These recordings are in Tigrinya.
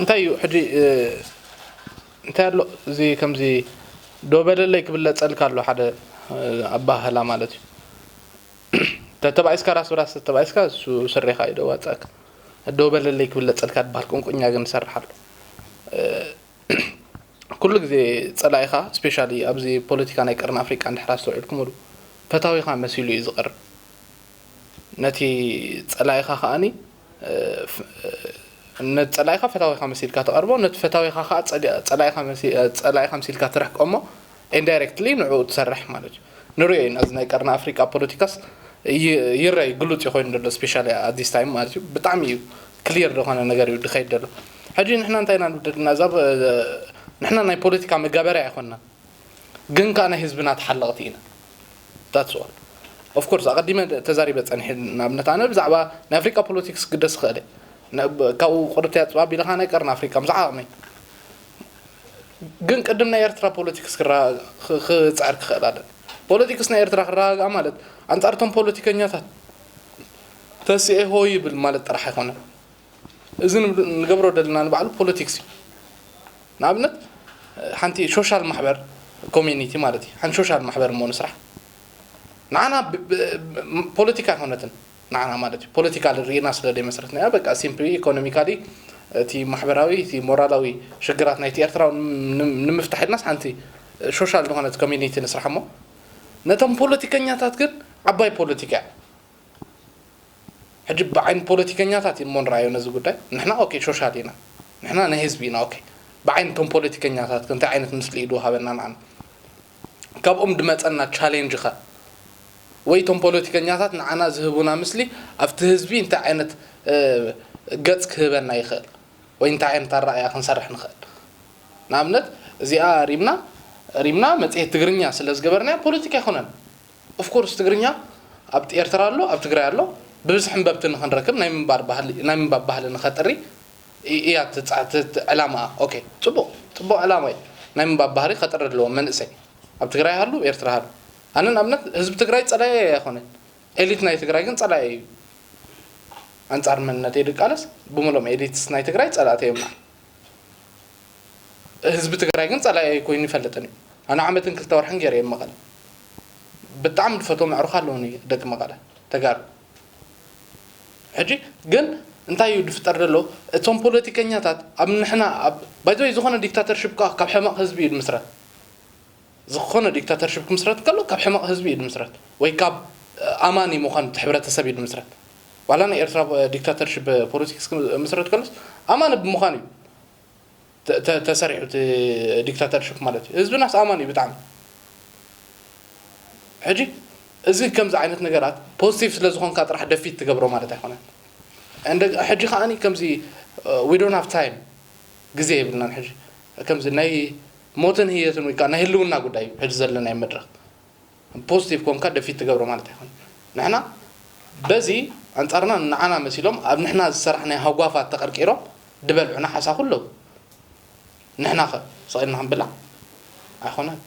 እንታይ እዩ ሕጂ? እንታይ ኣሎ እዚ ከምዚ ዶ በለለይ ክብለጸልካ ኣሎ ሓደ ኣባህላ ማለት እዩ። ተተባኢስካ ራስ ብራስ ተተባኢስካ እሱ ስሬኻ እዩ ደዋጻካ። ዶ በለለይ ክብለጸልካ ትበሃል ቁንቁኛ ግን ሰርሕ ኣሎ። ኩሉ ግዜ ጸላኢኻ ስፔሻሊ ኣብዚ ፖለቲካ ናይ ቀርኒ ኣፍሪቃ እንድሕር ኣስተውዒልኩምሉ ፈታዊኻ መሲሉ እዩ ዝቐርብ። ነቲ ጸላኢኻ ከኣኒ ነቲ ጸላኢኻ ፈታዊኻ መሲልካ ተቐርቦ፣ ነቲ ፈታዊኻ ከኣ ጸላኢኻ መሲልካ ትርሕቆ እሞ ኢንዳይረክትሊ ንዕኡ ትሰርሕ ማለት እዩ። ንሪኦ ኢና እዚ ናይ ቀርኒ ኣፍሪቃ ፖለቲካስ ይረይ ግሉጽ ኮይኑ ዘሎ ስፔሻሊ ኣት ዚስ ታይም ማለት እዩ። ብጣዕሚ እዩ ክሊር ዝኾነ ነገር እዩ ድኸይድ ዘሎ። ሕጂ ንሕና እንታይ ኢና ንብደልና እዛ ንሕና ናይ ፖለቲካ መጋበርያ ኣይኮንና። ግን ከኣ ናይ ህዝብና ተሓለቕቲ ኢና። That's all. Of course ኣቐዲመ ተዛሪበ ጸኒሐ። ንኣብነት ኣነ ብዛዕባ ናይ ኣፍሪቃ ፖለቲክስ ግደስ ክኽእል እየ። ካብኡ ቁርት ያጽባ ቢልኻ ናይ ቀርኒ ኣፍሪቃ ምስ ዓቕመይ። ግን ቅድም ናይ ኤርትራ ፖለቲክስ ክጸዕር ክኽእል ኣለኒ። ፖለቲክስ ናይ ኤርትራ ክረጋግኣ ማለት ኣንጻርቶም ፖለቲከኛታት ተስኤ ሆ ይብል ማለት ጥራሕ ኣይኮነን። እዚ ንገብሮ ዘለና ንባዕሉ ፖለቲክስ እዩ። ንኣብነት ሓንቲ ሶሻል ማሕበር ኮሚኒቲ ማለት እዩ። ሓንቲ ሶሻል ማሕበር እሞ ንስራሕ ንዓና ፖለቲካ ኣይኮነትን። ንዓና ማለት እዩ ፖለቲካል ርኢና ስለ ደይ መስረትናያ በቃ ሲምፕሊ ኢኮኖሚካሊ እቲ ማሕበራዊ እቲ ሞራላዊ ሽግራት ናይቲ ኤርትራዊ ንምፍታሕ ኢልናስ ሓንቲ ሶሻል ዝኾነት ኮሚኒቲ ንስራሕ እሞ ነቶም ፖለቲከኛታት ግን ዓባይ ፖለቲካ እያ። ሕጂ ብዓይኒ ፖለቲከኛታት እዩ እሞ ንረኣዮ ነዚ ጉዳይ። ንሕና ኦኬ ሶሻል ኢና፣ ንሕና ናይ ህዝቢ ኢና። ኦኬ ብዓይኒ እቶም ፖለቲከኛታት ከ እንታይ ዓይነት ምስሊ እዩ ዝወሃበና ንዓና? ካብኦም ድመፀና ቻሌንጅ ኸ ወይ እቶም ፖለቲከኛታት ንዓና ዝህቡና ምስሊ ኣብቲ ህዝቢ እንታይ ዓይነት ገፅ ክህበና ይኽእል? ወይ እንታይ ዓይነት ኣረኣእያ ክንሰርሕ ንኽእል? ንኣብነት እዚኣ ሪምና ሪምና መፅሄት ትግርኛ ስለ ዝገበርናያ ፖለቲካ ኣይኮነን። ኦፍኮርስ ትግርኛ ኣብ ኤርትራ ኣሎ፣ ኣብ ትግራይ ኣሎ። ብብዝሒ ኣንበብቲ ንኽንረክብ ናይ ምንባር ባህሊ ናይ ምንባብ ባህሊ ንኸጥሪ እያ ዕላማኣ። ኦኬ ፅቡቕ ፅቡቕ ዕላማ እዩ። ናይ ምንባብ ባህሪ ከጥሪ ኣለዎ መንእሰይ ኣብ ትግራይ ሃሉ ኤርትራ ሃሉ። ኣነ ንኣብነት ህዝቢ ትግራይ ፀላኢ ኣይኮነን። ኤሊት ናይ ትግራይ ግን ፀላኢ እዩ። ኣንፃር መንነተይ ድቃለስ ብምሎም ኤሊትስ ናይ ትግራይ ፀላእቲ እዮም። ህዝቢ ትግራይ ግን ፀላኢ ኮይኑ ይፈልጥን እዩ። ኣነ ዓመትን ክልተ ወርሕን ገይረ እየ መቐለ። ብጣዕሚ ድፈትዎም ኣዕሩኽ ኣለውኒ ደቂ መቐለ ተጋሩ። ሕጂ ግን እንታይ እዩ ድፍጠር ዘሎ? እቶም ፖለቲከኛታት ኣብ ንሕና ባይዘወይ ዝኾነ ዲክታተርሽፕ ካብ ሕመቕ ህዝቢ እዩ ድምስረት። ዝኾነ ዲክታተርሽፕ ክምስረት ከሎ ካብ ሕመቕ ህዝቢ እዩ ድምስረት ወይ ካብ ኣማኒ ምዃን እቲ ሕብረተሰብ እዩ ድምስረት። ዋላ ናይ ኤርትራ ዲክታተርሽፕ ፖለቲክስ ክምስረት ከሎስ ኣማኒ ብምዃን እዩ ተሰሪሑ እቲ ዲክታተርሽፕ ማለት እዩ። ህዝብናስ ኣማኒ እዩ ብጣዕሚ። ሕጂ እዚ ከምዚ ዓይነት ነገራት ፖዚቲቭ ስለ ዝኾንካ ጥራሕ ደፊት ትገብሮ ማለት ኣይኮነን። ሕጂ ከዓኒ ከምዚ we don't have time ግዜ የብልናን ሕጂ ከምዚ ናይ ሞትን ህየትን ወይ ከዓ ናይ ህልውና ጉዳይ እዩ ሕጂ ዘለናይ መድረክ። ፖዚቲቭ ኮንካ ደፊት ትገብሮ ማለት ኣይኮን። ንሕና በዚ ኣንጻርና ንዓና መሲሎም ኣብ ንሕና ዝሰራሕናዮ ሃጓፋት ተቐርቂሮም ድበልዑና ሓሳኹ ኣለዉ። ንሕና ኸ ስቕ ኢልና ክንብላዕ ኣይኮነን።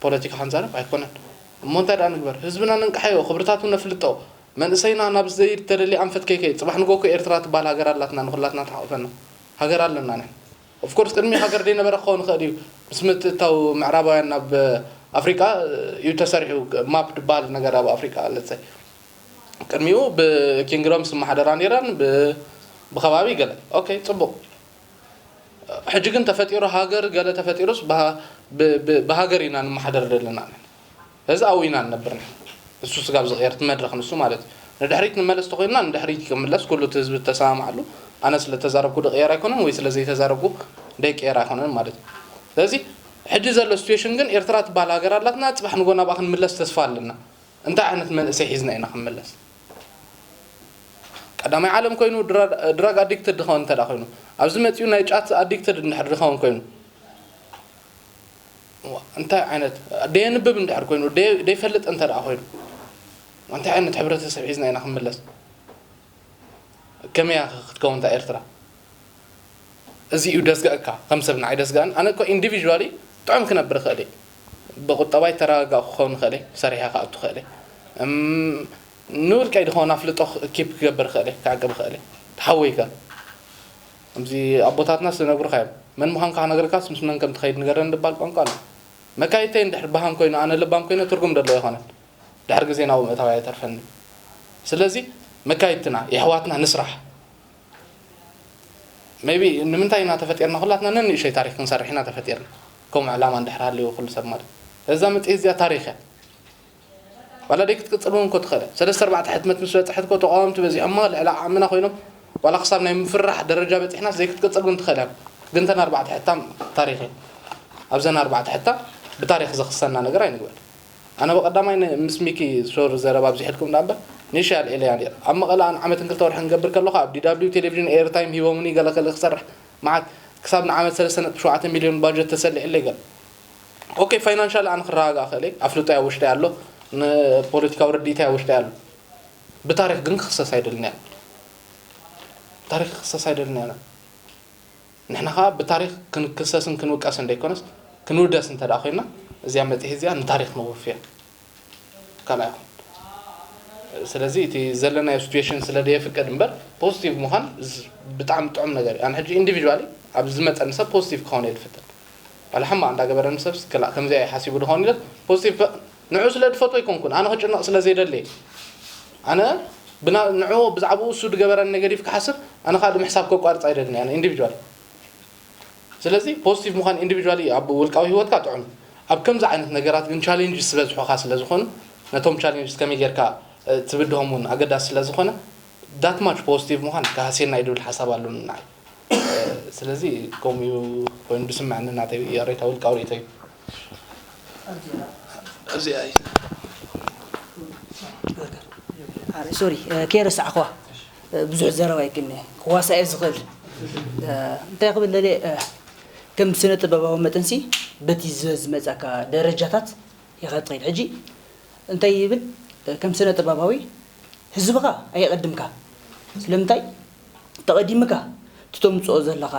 ፖለቲካ ክንዛረብ ኣይኮነን። እሞ እንታይ ደኣ ንግበር? ህዝብና ነንቅሓዮ፣ ክብርታቱ ነፍልጦ። መንእሰይና ናብ ዘይተደልየ ኣንፈት ከይከይድ። ጽባሕ ንጎ እኮ ኤርትራ ትበሃል ሃገር ኣላትና፣ ንኹላትና ትሓቑፈና ሃገር ኣለና ንሕና። ኦፍኮርስ ቅድሚ ሃገር ደይነበረ ክኸውን ይኽእል እዩ። ምስ ምትእታው ምዕራባውያን ናብ ኣፍሪቃ እዩ ተሰሪሑ። ማፕ ዝበሃል ነገር ኣብ ኣፍሪቃ ለፀ ቅድሚኡ ብኪንግዶምስ ዝመሓደራ ነይረን ብከባቢ ገለ ኦኬ ፅቡቅ። ሕጂ ግን ተፈጢሩ ሃገር ገለ ተፈጢሩስ ብሃ- ብ- ብ- ብሃገር ኢና ንመሓደር ዘለና። እዚ ኣብኡ ኢና ንነብር ንሕና። እሱ ስጋብ ዝቕየር እቲ መድረኽ ንሱ ማለት እዩ። ንድሕሪት ንመለስ ተኾይንና ንድሕሪት ክምለስ ኩሉ እቲ ህዝቢ ተሰማምዓሉ። ኣነ ስለ ተዛረብኩ ድቕየር ኣይኮነን ወይ ስለ ዘይተዛረብኩ ደይቅየር ኣይኮነን ማለት እዩ። ስለዚ ሕጂ ዘሎ ሲትዌሽን ግን ኤርትራ ትበሃል ሃገር ኣላትና፣ ጽባሕ ንጎ ናብኣ ክንምለስ ተስፋ ኣለና። እንታይ ዓይነት መንእሰይ ሒዝና ኢና ክንምለስ? ቀዳማይ ዓለም ኮይኑ ድራግ ኣዲክትድ ድኸውን እንተ ኮይኑ፣ ኣብዚ መጺኡ ናይ ጫት ኣዲክትድ እንድሕር ድኸውን ኮይኑ እንታይ ዓይነት ደየንብብ እንድሕር ኮይኑ ደይፈልጥ እንተ ደኣ ኮይኑ እንታይ ዓይነት ሕብረተሰብ ሒዝና ኢና ክንምለስ? ከመያ ክትከውን እታ ኤርትራ? እዚ እዩ ደስጋእካ ከም ሰብ ንዓይ ደስጋእን። ኣነ እኮ ኢንዲቪዥዋሊ ጥዑም ክነብር እኽእል እየ። ብቁጠባይ ተረጋጋእኩ ክኸውን እኽእል እየ። ሰሪሐ ክኣቱ እኽእል እየ። ንውልቀይ ድኸውን ኣፍልጦ ኪፕ ክገብር እኽእል እየ። ክዕቅብ እኽእል እየ። ተሓወይከ ከምዚ ኣቦታትና ዝነግሩኻ እዮም። መን ምዃንካ ክነግረካስ ምስ መን ከም ትኸይድ ንገረኒ ድባል ቋንቋ ኣሎ። መካይተይ እንድሕር በሃም ኮይኑ ኣነ ለባም ኮይነ ትርጉም ደሎ ኣይኮነን። ድሕሪ ግዜ ናብኡ ምእታው ኣይተርፈኒ። ስለዚ መካይድትና የሕዋትና ንስራሕ። ሜቢ ንምንታይ ኢና ተፈጢርና? ኩላትና ነንእሸይ ታሪክ ክንሰርሕ ኢና ተፈጢርና። ከምኡ ዕላማ እንድሕር ሃልዎ ኩሉ ሰብ ማለት እዛ መጽሔት እዚኣ ታሪክ እያ። ዋላ ደይ ክትቅጽል እውን እኮ ትኽእል እያ። ሰለስተ ኣርባዕተ ሕትመት ምስ በጽሐት እኮ ተቃወምቲ በዚሖማ ልዕሊ ዓቕምና ኮይኖም ዋላ ክሳብ ናይ ምፍራሕ ደረጃ በጺሕናስ ዘይክትቅጽል እውን ትኽእል እያ። ግን ተን ኣርባዕተ ሕታም ታሪኽ እየን። ኣብዘን ኣርባዕተ ሕታም ብታሪኽ ዘኽሰና ነገር ኣይንግበር። ኣነ ብቐዳማይ ን- ምስ ሚኪ ሶር ዘረባ ኣብዚሕልኩም ዳ እምበር ንእሽተይ ኣልዒለያ ነይረ። ኣብ መቐለ ኣነ ዓመትን ክልተ ወርሒ ንገብር ከለኹ ኣብ ዲ ደብሊው ቴሌቪዥን ኤርታይም ሂቦምኒ ገለ ከለ ክሰርሕ መዓት ክሳብ ንዓመት ሰለስተ ነጥቢ ሸውዓተ ሚልዮን ባጀት ተሰሊዕለይ ገለ ኦኬ ፋይናንሻል ኣነ ክረጋጋእ ክእል ኣፍልጦ ያ ውሽጠይ ኣሎ ንፖለቲካዊ ርድኢታ ያ ውሽጠይ ኣሎ ብታሪክ ግን ክክሰስ ኣይደልን እያ ታሪክ ክክሰስ ኣይደልን እያ ንሕና ከዓ ብታሪክ ክንክሰስን ክንውቀስን ደይኮነስ ክንውደስ እንተ ደኣ ኮይና እዚኣ መፅሄ እዚኣ ንታሪክ ነወፍያ ካልኣይ ይኹን ስለዚ እቲ ዘለናዮ ሲትዌሽን ስለ ደየፍቅድ እምበር ፖዚቲቭ ምዃን ብጣዕሚ ጥዑም ነገር እዩ ኣነ ሕጂ ኢንዲቪድዋሊ ኣብ ዝመፀኒ ሰብ ፖዚቲቭ ክኸውን እየ ዝፍትን ባላ ሕማቕ እንዳገበረኒ ሰብ ክላእ ከምዚኣ እዩ ሓሲቡ ድኸውን ኢለ ፖዚቲቭ ንዑ ስለ ድፈቶ ኣይኮንኩን ኣነ ክጭነቕ ስለ ዘይደሊ ኣነ ንዑ ብዛዕባኡ እሱ ድገበረኒ ኔጋቲቭ ክሓስብ ኣነ ከዓ ድምሕሳብ ከቋርፅ ኣይደልን ኣነ ኢንዲቪድዋል ስለዚ ፖዚቲቭ ምዃን ኢንዲቪድዋል ኣብ ውልቃዊ ህይወትካ ጥዑም ኣብ ከምዚ ዓይነት ነገራት ግን ቻሌንጅ ዝበዝሑኻ ስለ ዝኾኑ ነቶም ቻሌንጅ ከመይ ጌርካ ትብድሆም እውን ኣገዳሲ ስለ ዝኾነ ዳት ማች ፖዚቲቭ ምዃን ክሃስየና እዩ ድብል ሓሳብ ኣለኒ ንዓይ ስለዚ ከምኡ ኮይኑ ዝስምዐኒ ናተይ ርእይቶ ውልቃዊ ርእይቶ እዩ እዚኣ እዩ ሶሪ ከየረሳዕኹዋ ብዙሕ ዘረባ ይግነ ክዋሳኤ ዝኽእል እንታይ ክብል ደልየ ከም ስነ ጥበባዊ መጠንሲ በቲ ዝመፀካ ደረጃታት ኢኻ ትኸይድ ሕጂ እንታይ ይብል ከም ስነ ጥበባዊ ህዝብኻ ኣየቐድምካ ስለምንታይ ተቐዲምካ እቲ ተምፅኦ ዘለኻ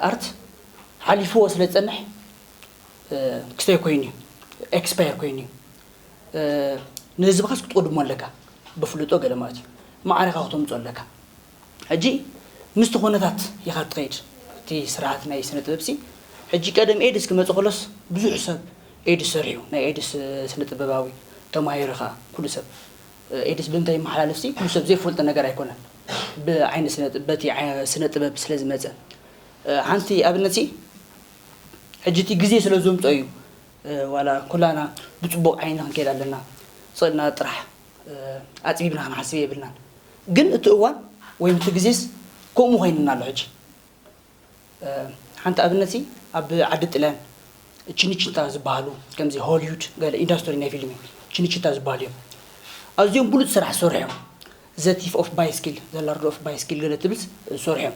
ኣርት ሓሊፍዎ ስለ ዝፀንሕ ክስተይ ኮይኑ እዩ ኤክስፓየር ኮይኑ እዩ ንህዝብኻስ ክትቕድሞ ኣለካ ብፍልጦ ገለ ማለት እዩ ማዕረኻ ክተምፅኦ ኣለካ ሕጂ ምስቲ ኩነታት ኢኻ ትኸይድ እቲ ስርዓት ናይ ስነ ጥበብሲ ሕጂ ቀደም ኤድስ ክመፅእ ከሎስ ብዙሕ ሰብ ኤድስ ሰሪሑ ናይ ኤድስ ስነ ጥበባዊ ተማሂሩ ከዓ ኩሉ ሰብ ኤድስ ብምንታይ ይመሓላለፍሲ ኩሉ ሰብ ዘይፈልጦ ነገር ኣይኮነን ብዓይኒ በቲ ስነ ጥበብ ስለ ዝመፀ ሓንቲ ኣብነትሲ ሕጂ እቲ ግዜ ስለ ዘምፅኦ እዩ ዋላ ኩላና ብፅቡቕ ዓይኒ ክንከይድ ኣለና ስቕልና ጥራሕ ኣፅቢብና ክንሓስብ የብልናን ግን እቲ እዋን ወይም እቲ ግዜስ ከምኡ ኮይንና ኣሎ ሕጂ ሓንቲ ኣብነት ኣብ ዓዲ ጥልያን ችንችታ ዝበሃሉ ከምዚ ሆሊውድ ገለ ኢንዳስትሪ ናይ ፊልም ችንችታ ዝበሃሉ እዮም ኣዝዮም ብሉፅ ስራሕ ዝሰርሑ እዮም the thief of bicycle the lord of bicycle ገለ ትብል ዝሰርሑ እዮም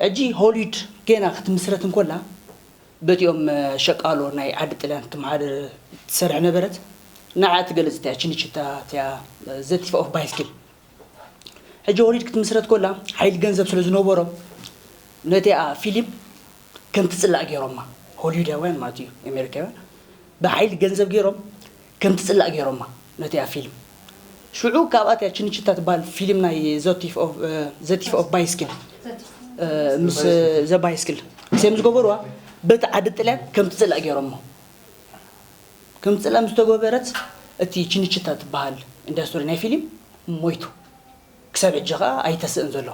ሕጂ ሆሊውድ ገና ክትምስረት እንኮላ በቲኦም ሸቃሎ ናይ ዓዲ ጥልያን ትመሓደር ትሰርሕ ነበረት ንዓ ትገልፅ እቲያ ችንችታ እቲያ the thief of bicycle ሕጂ ሆሊድ ክትምስረት ኮላ ሓይሊ ገንዘብ ስለ ዝነበሮም ነቲኣ ፊልም ከም ትፅላእ ገይሮማ ሆሊውዳውያን ማለት እዩ ኣሜሪካውያን ብሓይሊ ገንዘብ ገይሮም ከም ትፅላእ ገይሮማ ነቲኣ ፊልም ሽዑ ካብኣትያ ችንችታ ትበሃል ፊልም ናይ ዘቲፍ ኦፍ ባይስክል ምስ ዘባይስክል ክሰም ዝገበርዋ በቲ ዓዲ ጥልያን ከም ትፅላእ ገይሮሞ ከም ትፅላእ ምስ ተገበረት እቲ ችንችታ ትበሃል ኢንዳስትሪ ናይ ፊልም ሞይቱ ክሳብ ሕጂ ከዓ ኣይተስእን ዘሎ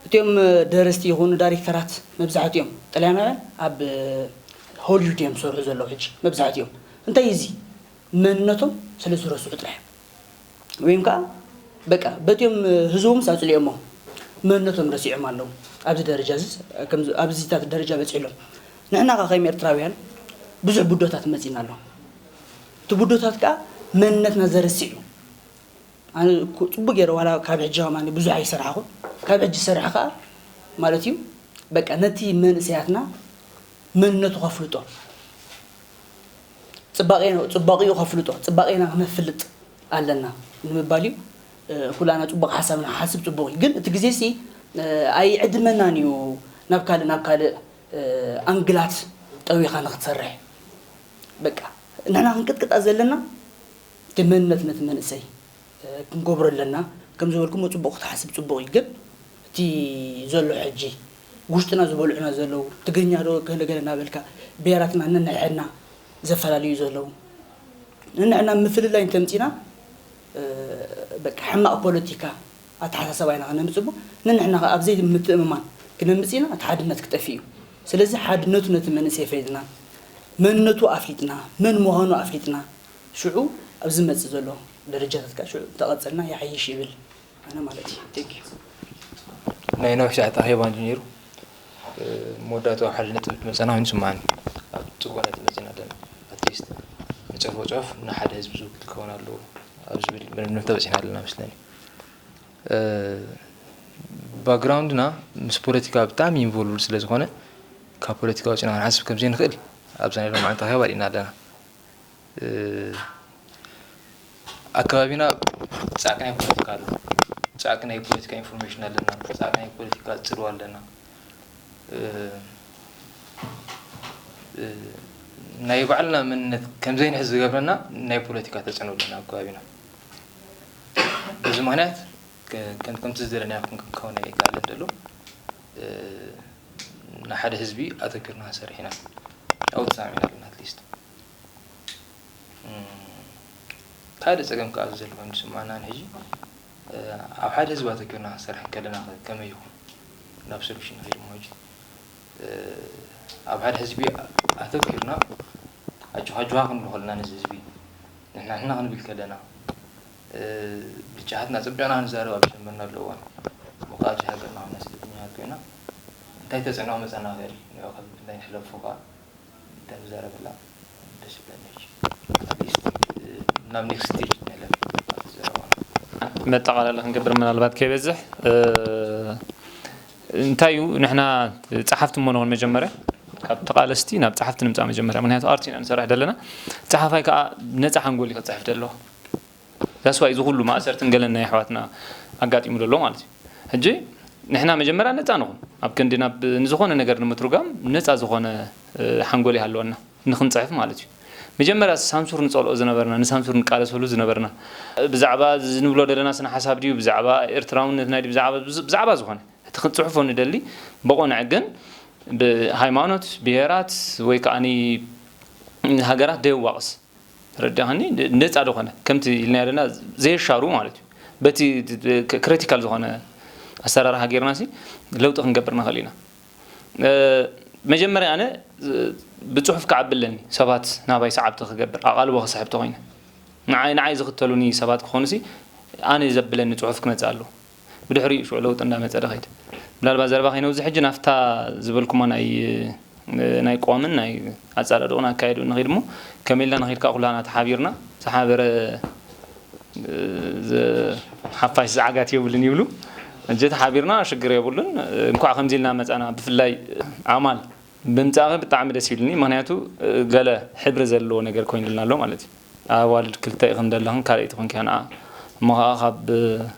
እቲኦም ደረስቲ ይኹኑ ዳይሬክተራት መብዛሕትኦም ጥልያናውያን ኣብ ሆሊውድ እዮም ዝሰርሑ ዘለዉ። ሕጂ መብዛሕትኦም እንታይ እዚ መንነቶም ስለ ዝረስዑ ጥራሕ ወይም ከዓ በቃ በቲኦም ህዝቦም ኣፅሊኦሞ መንነቶም ረሲዖም ኣለዉ። ኣብዚ ደረጃ እዚ ኣብዚታት ደረጃ በፂሕሎም። ንሕና ከ ከም ኤርትራውያን ብዙሕ ቡዶታት መፂና ኣሎ። እቲ ቡዶታት ከዓ መንነትና ዘረስዕ እዩ። ኣነ ጽቡቅ ገይረ ዋላ ካብ ሕጂ ከማን ብዙሕ ኣይሰራሕኹ። ካብ ሕጂ ዝሰርሕ ከዓ ማለት እዩ በቃ ነቲ መንእሰያትና መንነቱ ከፍልጦ፣ ፅባቄ ፅባቂኡ ከፍልጦ፣ ፅባቄና ክነፍልጥ ኣለና ንምባል እዩ። ኩላና ፅቡቅ ሓሳብ ንሓስብ ፅቡቅ እዩ። ግን እቲ ግዜ ሲ ኣይዕድመናን እዩ ናብ ካልእ ናብ ካልእ ኣንግላት ጠዊኻ ንክትሰርሕ። በቃ ንሕና ክንቅጥቅጣ ዘለና እቲ መንነት ነቲ መንእሰይ ክንገብሮ ኣለና። ከም ዝበልኩሞ ፅቡቅ ክትሓስብ ፅቡቅ እዩ። ግን እቲ ዘሎ ሕጂ ውሽጥና ዝበልዑና ዘለዉ ትግርኛ ዶ ገለ ገለ እናበልካ ብሄራትና ነንሕድና ዘፈላለዩ ዘለዉ ንንሕና ምፍልላይ እንተምፂና በቃ ሕማቅ ፖለቲካ ኣተሓሳሰባ ኢና ክነምፅእ እሞ ንንሕና ከዓ ኣብዘይ ምትእምማን ክነምፅ ኢና እቲ ሓድነት ክጠፍእ እዩ። ስለዚ ሓድነቱ ነቲ መንእሰይ ፈሊጥና መንነቱ ኣፍሊጥና መን ምዃኑ ኣፍሊጥና ሽዑ ኣብ ዝመፅእ ዘሎ ደረጃታት ከዓ ሽዑ እንተቐፀልና ይሓይሽ ይብል ኣነ ማለት እዩ። Thank you። ናይ ነዊሕ ሰዓት ኣኼባ እንጂ ነይሩ። መወዳእቱ ኣብ ሓደ ነጥቢ ትመፀና ኮይኑ ስምዓኒ። ኣብ ፅቡቕ ነጥቢ መፂና ኣለና። ኣትሊስት ንፅሕፎ ፅሑፍ ንሓደ ህዝቢ ዝውክል ክኸውን ኣለዎ ኣብ ዝብል መደምደምታ በፂሕና ኣለና መስለኒ። ባክግራውንድና ምስ ፖለቲካ ብጣዕሚ ኢንቮልቭድ ስለ ዝኾነ ካብ ፖለቲካ ወፂና ክንሓስብ ከም ዘይንኽእል ኣብዛ ናይ ሎማዓንቲ ኣኼባ ርኢና ኣለና። ኣከባቢና ጻዕቂ ናይ ፖለቲካ ኣሎ። ጻዕቂ ናይ ፖለቲካ ኢንፎርሜሽን ኣለና። ጻዕቂ ናይ ፖለቲካ ጽልዋ ኣለና። ናይ ባዕልና መንነት ከም ዘይንሕዝ ዝገብረና ናይ ፖለቲካ ተጽዕኖ ኣለና ኣብ ከባቢና። በዚ ምኽንያት ከምቲ ዝደለናዮ ክንከውን ኣይከኣልን ዘሎ። ንሓደ ህዝቢ ኣተኪርና ክንሰርሕ ኢና። ኣብኡ ተሰማሚዕና ኣለና ኣትሊስት። ካልእ ጸገም ከኣ ዘሎ ኮይኑ ዝስምዓና ንሕጂ ኣብ ሓደ ህዝቢ ኣተኪርና ክንሰርሕ ከለና ከ ከመይ ይኹን ናብ ሶሉሽን ንኸይድ እሞ ሕጂ ኣብ ሓደ ህዝቢ ኣተኪርና ኣጆኻ ኣጆኻ ክንብሎ ከለና ነዚ ህዝቢ ንሕና ንሕና ክንብል ከለና ብልጫታትና ኣጸቢቕና ክንዛረብ ኣብ ዝጀመርናሉ እዋን እሞ ከኣ ኣብዚ ሃገርና ኮይና ስደተኛታት ኮይና እንታይ ተጽዕኖ ክመጸና ይኽእል ንዕኡ ከ እንታይ ንሕለፎ ከኣ እንተንዛረበላ ደስ ይብለኒ። ሕጂ ኣትሊስት ናብ ኔክስት ስቴጅ ንሕለፍ ኣብቲ ዘረባና። መጠቓለሊ ክንገብር ምናልባት ከይበዝሕ እንታይ እዩ ንሕና ጸሓፍቲ እሞ ንኹን መጀመርያ ካብ ተቓለስቲ ናብ ጸሓፍቲ ንምጻእ መጀመርያ ምክንያቱ ኣርቲ ኢና ንሰርሕ ዘለና ጸሓፋይ ከዓ ነፃ ሓንጎል እዩ ክፅሕፍ ዘለዎ that's why እዚ ኩሉ ማእሰርትን ገለን ናይ ኣሕዋትና ኣጋጢሙ ዘሎ ማለት እዩ ሕጂ ንሕና መጀመርያ ነፃ ንኹን ኣብ ክንዲ ናብ ንዝኾነ ነገር ንምትርጓም ነፃ ዝኾነ ሓንጎል ይሃለወና ንክንፅሕፍ ማለት እዩ መጀመርያ ሳንሱር ንፀልኦ ዝነበርና ንሳንሱር ንቃለሰሉ ዝነበርና ብዛዕባ ንብሎ ዘለና ስነ ሓሳብ ድዩ ብዛዕባ ኤርትራውነት ናይ ብዛዕባ ዝኾነ እቲ ክንፅሕፎ ንደሊ ብቑንዕ ግን ብሃይማኖት ብሄራት ወይ ከዓ ሃገራት ደየዋቕስ ተረዳኸኒ ነፃ ዝኾነ ከምቲ ኢልና ዘለና ዘየሻሩ ማለት እዩ በቲ ክሪቲካል ዝኾነ ኣሰራርሓ ጌርና ሲ ለውጢ ክንገብር ንኽእል ኢና መጀመርያ ኣነ ብፅሑፍ ክዓቢ ኣለኒ ሰባት ናባይ ሰዓብቲ ክገብር ኣቓልቦ ክስሕብ ተኾይነ ንዓይ ንዓይ ዝኽተሉኒ ሰባት ክኾኑ ሲ ኣነ ዘብለኒ ፅሑፍ ክመፅእ ኣለዎ ብድሕሪኡ ሽዑ ለውጢ እንዳመፀ ዶ ከይድ ምናልባት ዘረባ ከይነውዚ ሕጂ ናፍታ ዝበልኩማ ናይ ናይ ቅዋምን ናይ ኣፃዳድቑን ኣካየዱ ንኸይድ እሞ ከመይ ኢልና ንኸይድ ከዓ ኩላና ተሓቢርና ዝሓበረ ሓፋሽ ዝዓጋት የብሉን ይብሉ እጀ ተሓቢርና ሽግር የብሉን እንኳዕ ከምዚ ኢልና መፃና ብፍላይ ኣማል ብምፃእኺ ብጣዕሚ ደስ ኢሉኒ ምክንያቱ ገለ ሕብሪ ዘለዎ ነገር ኮይኑልና ኣሎ ማለት እዩ ኣዋልድ ክልተ ኢኽን ዘለኽን ካልኣይቲ ኮንኪ ንዓ እሞ ከዓ ካብ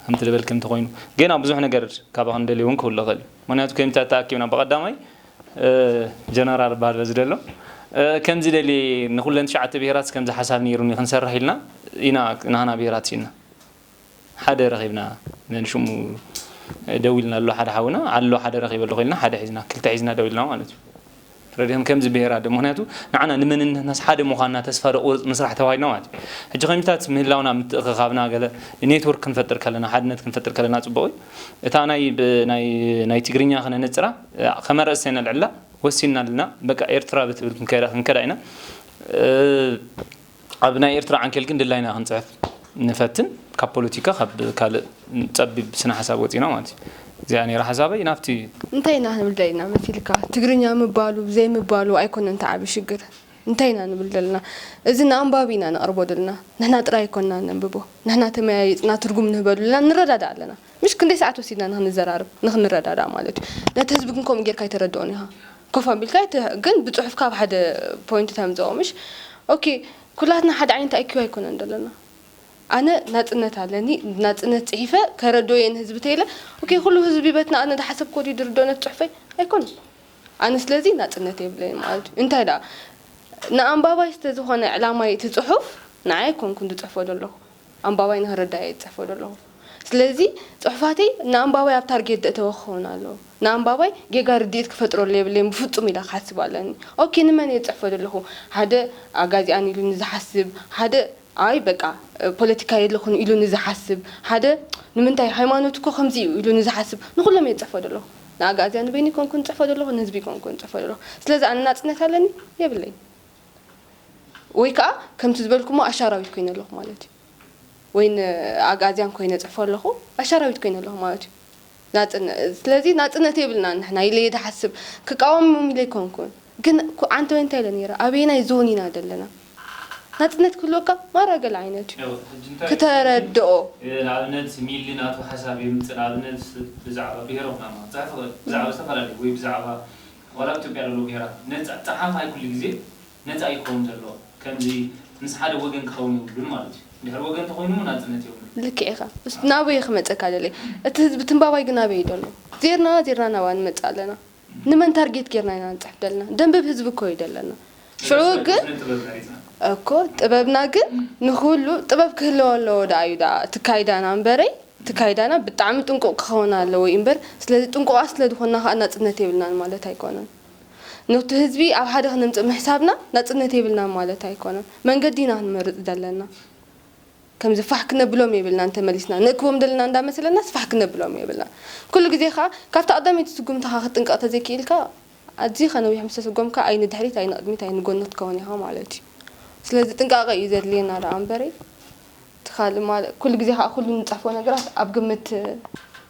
ከምቲ ዝበልኪ እንተኮይኑ ጌና ብዙሕ ነገር ካባኽን ደልየ እውን ክህሉ ይኽእል እዩ ምክንያቱ ከምቲ ተኣኪብና ብቀዳማይ ጀነራል ባል በዚ ደሎ ከምዚ ደልየ ንኩለን ትሽዓተ ብሄራት ከምዚ ሓሳብ ነይሩኒ ክንሰርሕ ኢልና ኢና ናህና ብሄራት ሲና ሓደ ረኺብና ነንሽሙ ደዊልና ኣሎ ሓደ ሓውና ኣሎ ሓደ ረኺበ ኣለኹ ኢልና ሓደ ሒዝና ክልተ ሒዝና ደዊልና ማለት እዩ ረዲኦም ከምዚ ብሄር ኣደ ምክንያቱ ንዓና ንመንነትናስ ሓደ ምዃንና ተስፋ ደቁርፅ ምስራሕ ተባሂልና ማለት እዩ። ሕጂ ከሚታት ምህላውና ምትእኽኻብና ገለ ኔትወርክ ክንፈጥር ከለና ሓድነት ክንፈጥር ከለና ፅቡቕ እዩ። እታ ናይ ብ- ናይ ናይ ትግርኛ ክነነፅራ ከመረእሰ ነልዕላ ወሲና ኣለና። በቃ ኤርትራ ብትብል ክንከዳ ክንከዳ ኢና። ኣብ ናይ ኤርትራ ዓንኬል ግን ድላይና ክንፅሕፍ ንፈትን ካብ ፖለቲካ ካብ ካልእ ጸቢብ ስነ ሓሳብ ወፂና ማለት እዩ። እዚኣ ነይራ ሓሳበይ ናብቲ እንታይ ኢና ክንብል ደሊና መሲልካ? ትግርኛ ምባሉ ዘይምባሉ ኣይኮነን እቲ ዓቢ ሽግር። እንታይ ኢና ንብል ደለና? እዚ ንኣንባቢ ኢና ነቕርቦ ደለና። ንሕና ጥራይ ኣይኮንና ነንብቦ። ንሕና ተመያይጥና ትርጉም ንህበሉ ኣለና፣ ንረዳዳእ ኣለና። ምሽ ክንደይ ሰዓት ወሲድና ንክንዘራርብ ንክንረዳዳእ ማለት እዩ። ነቲ ህዝቢ ግን ከምኡ ጌርካ ኣይተረድኦን ኢኻ። ኮፍ ኣቢልካ ኣይተ- ግን ብፅሑፍካ ኣብ ሓደ ፖይንት ተምፅኦ ምሽ ኦኬ ኩላትና ሓደ ዓይነት ኣይኪው ኣይኮነን ደለና። ኣነ ናጽነት ኣለኒ ናጽነት ጽሒፈ ከረድኦ እየ ንህዝቢ ተይለ ኦኬ ኩሉ ህዝቢ በትና ኣነ ዝሓሰብክዎ ድዩ ዝርድኦ ነቲ ጽሑፈይ ኣይኮነን ኣነ ስለዚ ናጽነት የብለይን ማለት እዩ እንታይ ደኣ ንኣንባባይ ዝተዝኾነ ዕላማይ እቲ ጽሑፍ ንዓይ ኣይኮንኩን ዝጽሕፎ ዘለኹ ኣንባባይ ንኽርዳእ እየ ዝጽሕፎ ዘለኹ ስለዚ ጽሑፋተይ ንኣንባባይ ኣብ ታርጌት ዘእተወ ክኸውን ኣለዎ ንኣንባባይ ጌጋ ርድኢት ክፈጥረሉ የብለይን ብፍጹም ኢለ ክሓስብ ኣለኒ ኦኬ ንመን እየ ዝጽሕፎ ዘለኹ ሓደ ኣጋዚኣን ኢሉ ንዝሓስብ ሓደ ኣይ በቃ ፖለቲካ የለኹን ኢሉ ንዝሓስብ ሓደ ንምንታይ ሃይማኖት እኮ ከምዚ እዩ ኢሉ ንዝሓስብ ንኩሎም እየ ዝፅሕፎ ዘለኹ ንኣጋእዝያ ንበይኒ ኮንኩ ንፅሕፎ ዘለኹ ንህዝቢ ኮንኩ ንፅሕፎ ዘለኹ ስለዚ ኣነ ናፅነት ኣለኒ የብለይ ወይ ከዓ ከምቲ ዝበልኩሞ ኣሻራዊት ኮይነ ኣለኹ ማለት እዩ ወይ ንኣጋእዝያን ኮይነ ፅሕፎ ኣለኹ ኣሻራዊት ኮይነ ኣለኹ ማለት እዩ ናፅነ ስለዚ ናፅነት የብልና ንሕና ኢለ እየ ዝሓስብ ክቃወሞም ኢለ ኣይኮንኩን ግን ዓንተ ወይ እንታይ ኢለ ነይረ ኣበየናይ ዞን ኢና ዘለና ናፅነት ክህልወካ ማራ ገለ ዓይነት እዩ ክተረድኦ ንኣብነት ሚሊ ናቱ ሓሳብ የምፅእ ንኣብነት ብዛዕባ ብሄሮም ናማ ክፅሕፍ ይኽእል ብዛዕባ ዝተፈላለዩ ወይ ብዛዕባ ዋላ ኣብ ኢትዮጵያ ዘለዉ ብሄራት ነፃ ፀሓፋይ ኩሉ ግዜ ነፃ እዩ ክኸውን ዘለዎ ከምዚ ምስ ሓደ ወገን ክኸውን የብሉን ማለት እዩ ድሕሪ ወገን ተኮይኑ እውን ናፅነት የብሉን ልክዕ ኢኻ ናበይ ክመፀካ ደለይ እቲ ህዝቢ ትንባባይ ግን ኣበይ ደሎ ዜርና ዜርና ናባ ንመፅእ ኣለና ንመን ታርጌት ጌርና ኢና ንፅሕፍ ደለና ደንብብ ህዝቢ እኮ እዩ ደለና ሽዑ ግን እኮ ጥበብና ግን ንኩሉ ጥበብ ክህለዎ ኣለዎ ደኣ እዩ ደኣ ትካይዳና እምበረይ ትካይዳና ብጣዕሚ ጥንቁቕ ክኸውን ኣለዎ እዩ እምበር ስለዚ ጥንቁቓት ስለ ዝኾንና ከዓ ናፅነት የብልናን ማለት ኣይኮነን ነቲ ህዝቢ ኣብ ሓደ ክነምፅእ ምሕሳብና ናፅነት የብልናን ማለት ኣይኮነን መንገዲ ኢና ክንመርፅ ዘለና ከምዚ ፋሕ ክነብሎም የብልና እንተመሊስና ንእክቦም ዘለና እንዳመሰለናስ ፋሕ ክነብሎም የብልና ኩሉ ግዜ ከዓ ካብቲ ቀዳመይቲ ስጉምትኻ ክትጥንቀቕ ተዘይክኢልካ ኣዝኻ ነዊሕ ምስ ተሰጎምካ ኣይ ንድሕሪት ኣይ ንቕድሚት ኣይ ንጎኒ ክትከውን ኢኻ ማለት እዩ ስለዚ ጥንቃቐ እዩ ዘድልየና ደኣ እምበረይ እቲ ካልእ ማለት ኩሉ ግዜ ከዓ ኩሉ ንፅሕፎ ነገራት ኣብ ግምት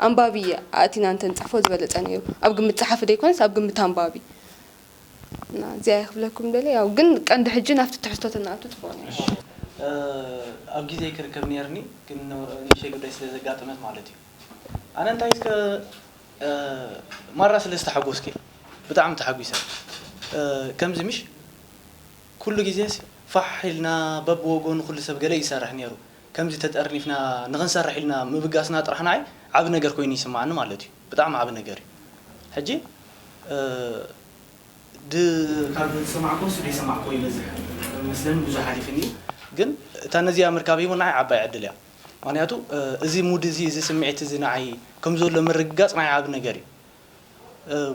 ኣንባቢ ኣእቲና እንተንፅሕፎ ዝበለፀ ነይሩ ኣብ ግምት ፀሓፊ ዘይኮነስ ኣብ ግምት ኣንባቢ እና እዚኣ ክብለኩም ደለ ያው ግን ቀንዲ ሕጂ ናብቲ ትሕዝቶ ተናእቱ ጽቡቕ ነይሩ ኣብ ግዜ ክርከብ ነርኒ ግን ንእሽተይ ጉዳይ ስለ ዘጋጠመት ማለት እዩ ኣነ እንታይ እስከ ማራ ስለ ዝተሓጎስኪ ብጣዕሚ ተሓጒሰ ከምዚ ምሽ ኩሉ ግዜስ ፋሕ ኢልና በብወገኑ ኩሉ ሰብ ገለ ይሰርሕ ነይሩ ከምዚ ተጠርኒፍና ንኽንሰርሕ ኢልና ምብጋስና ጥራሕ ንዓይ ዓቢ ነገር ኮይኑ ይስምዓኒ ማለት እዩ ብጣዕሚ ዓቢ ነገር እዩ ሕጂ ካብ ዝሰማዕኮ ንሱ ዘይሰማዕኮ ይበዝሕ መስለኒ ብዙሕ ሓሊፍኒ ግን እታ ነዚኣ ምርካበይ እውን ንዓይ ዓባይ ዕድል እያ ምክንያቱ እዚ ሙድ እዚ እዚ ስምዒት እዚ ንዓይ ከም ዘሎ ምርግጋፅ ንዓይ ዓቢ ነገር እዩ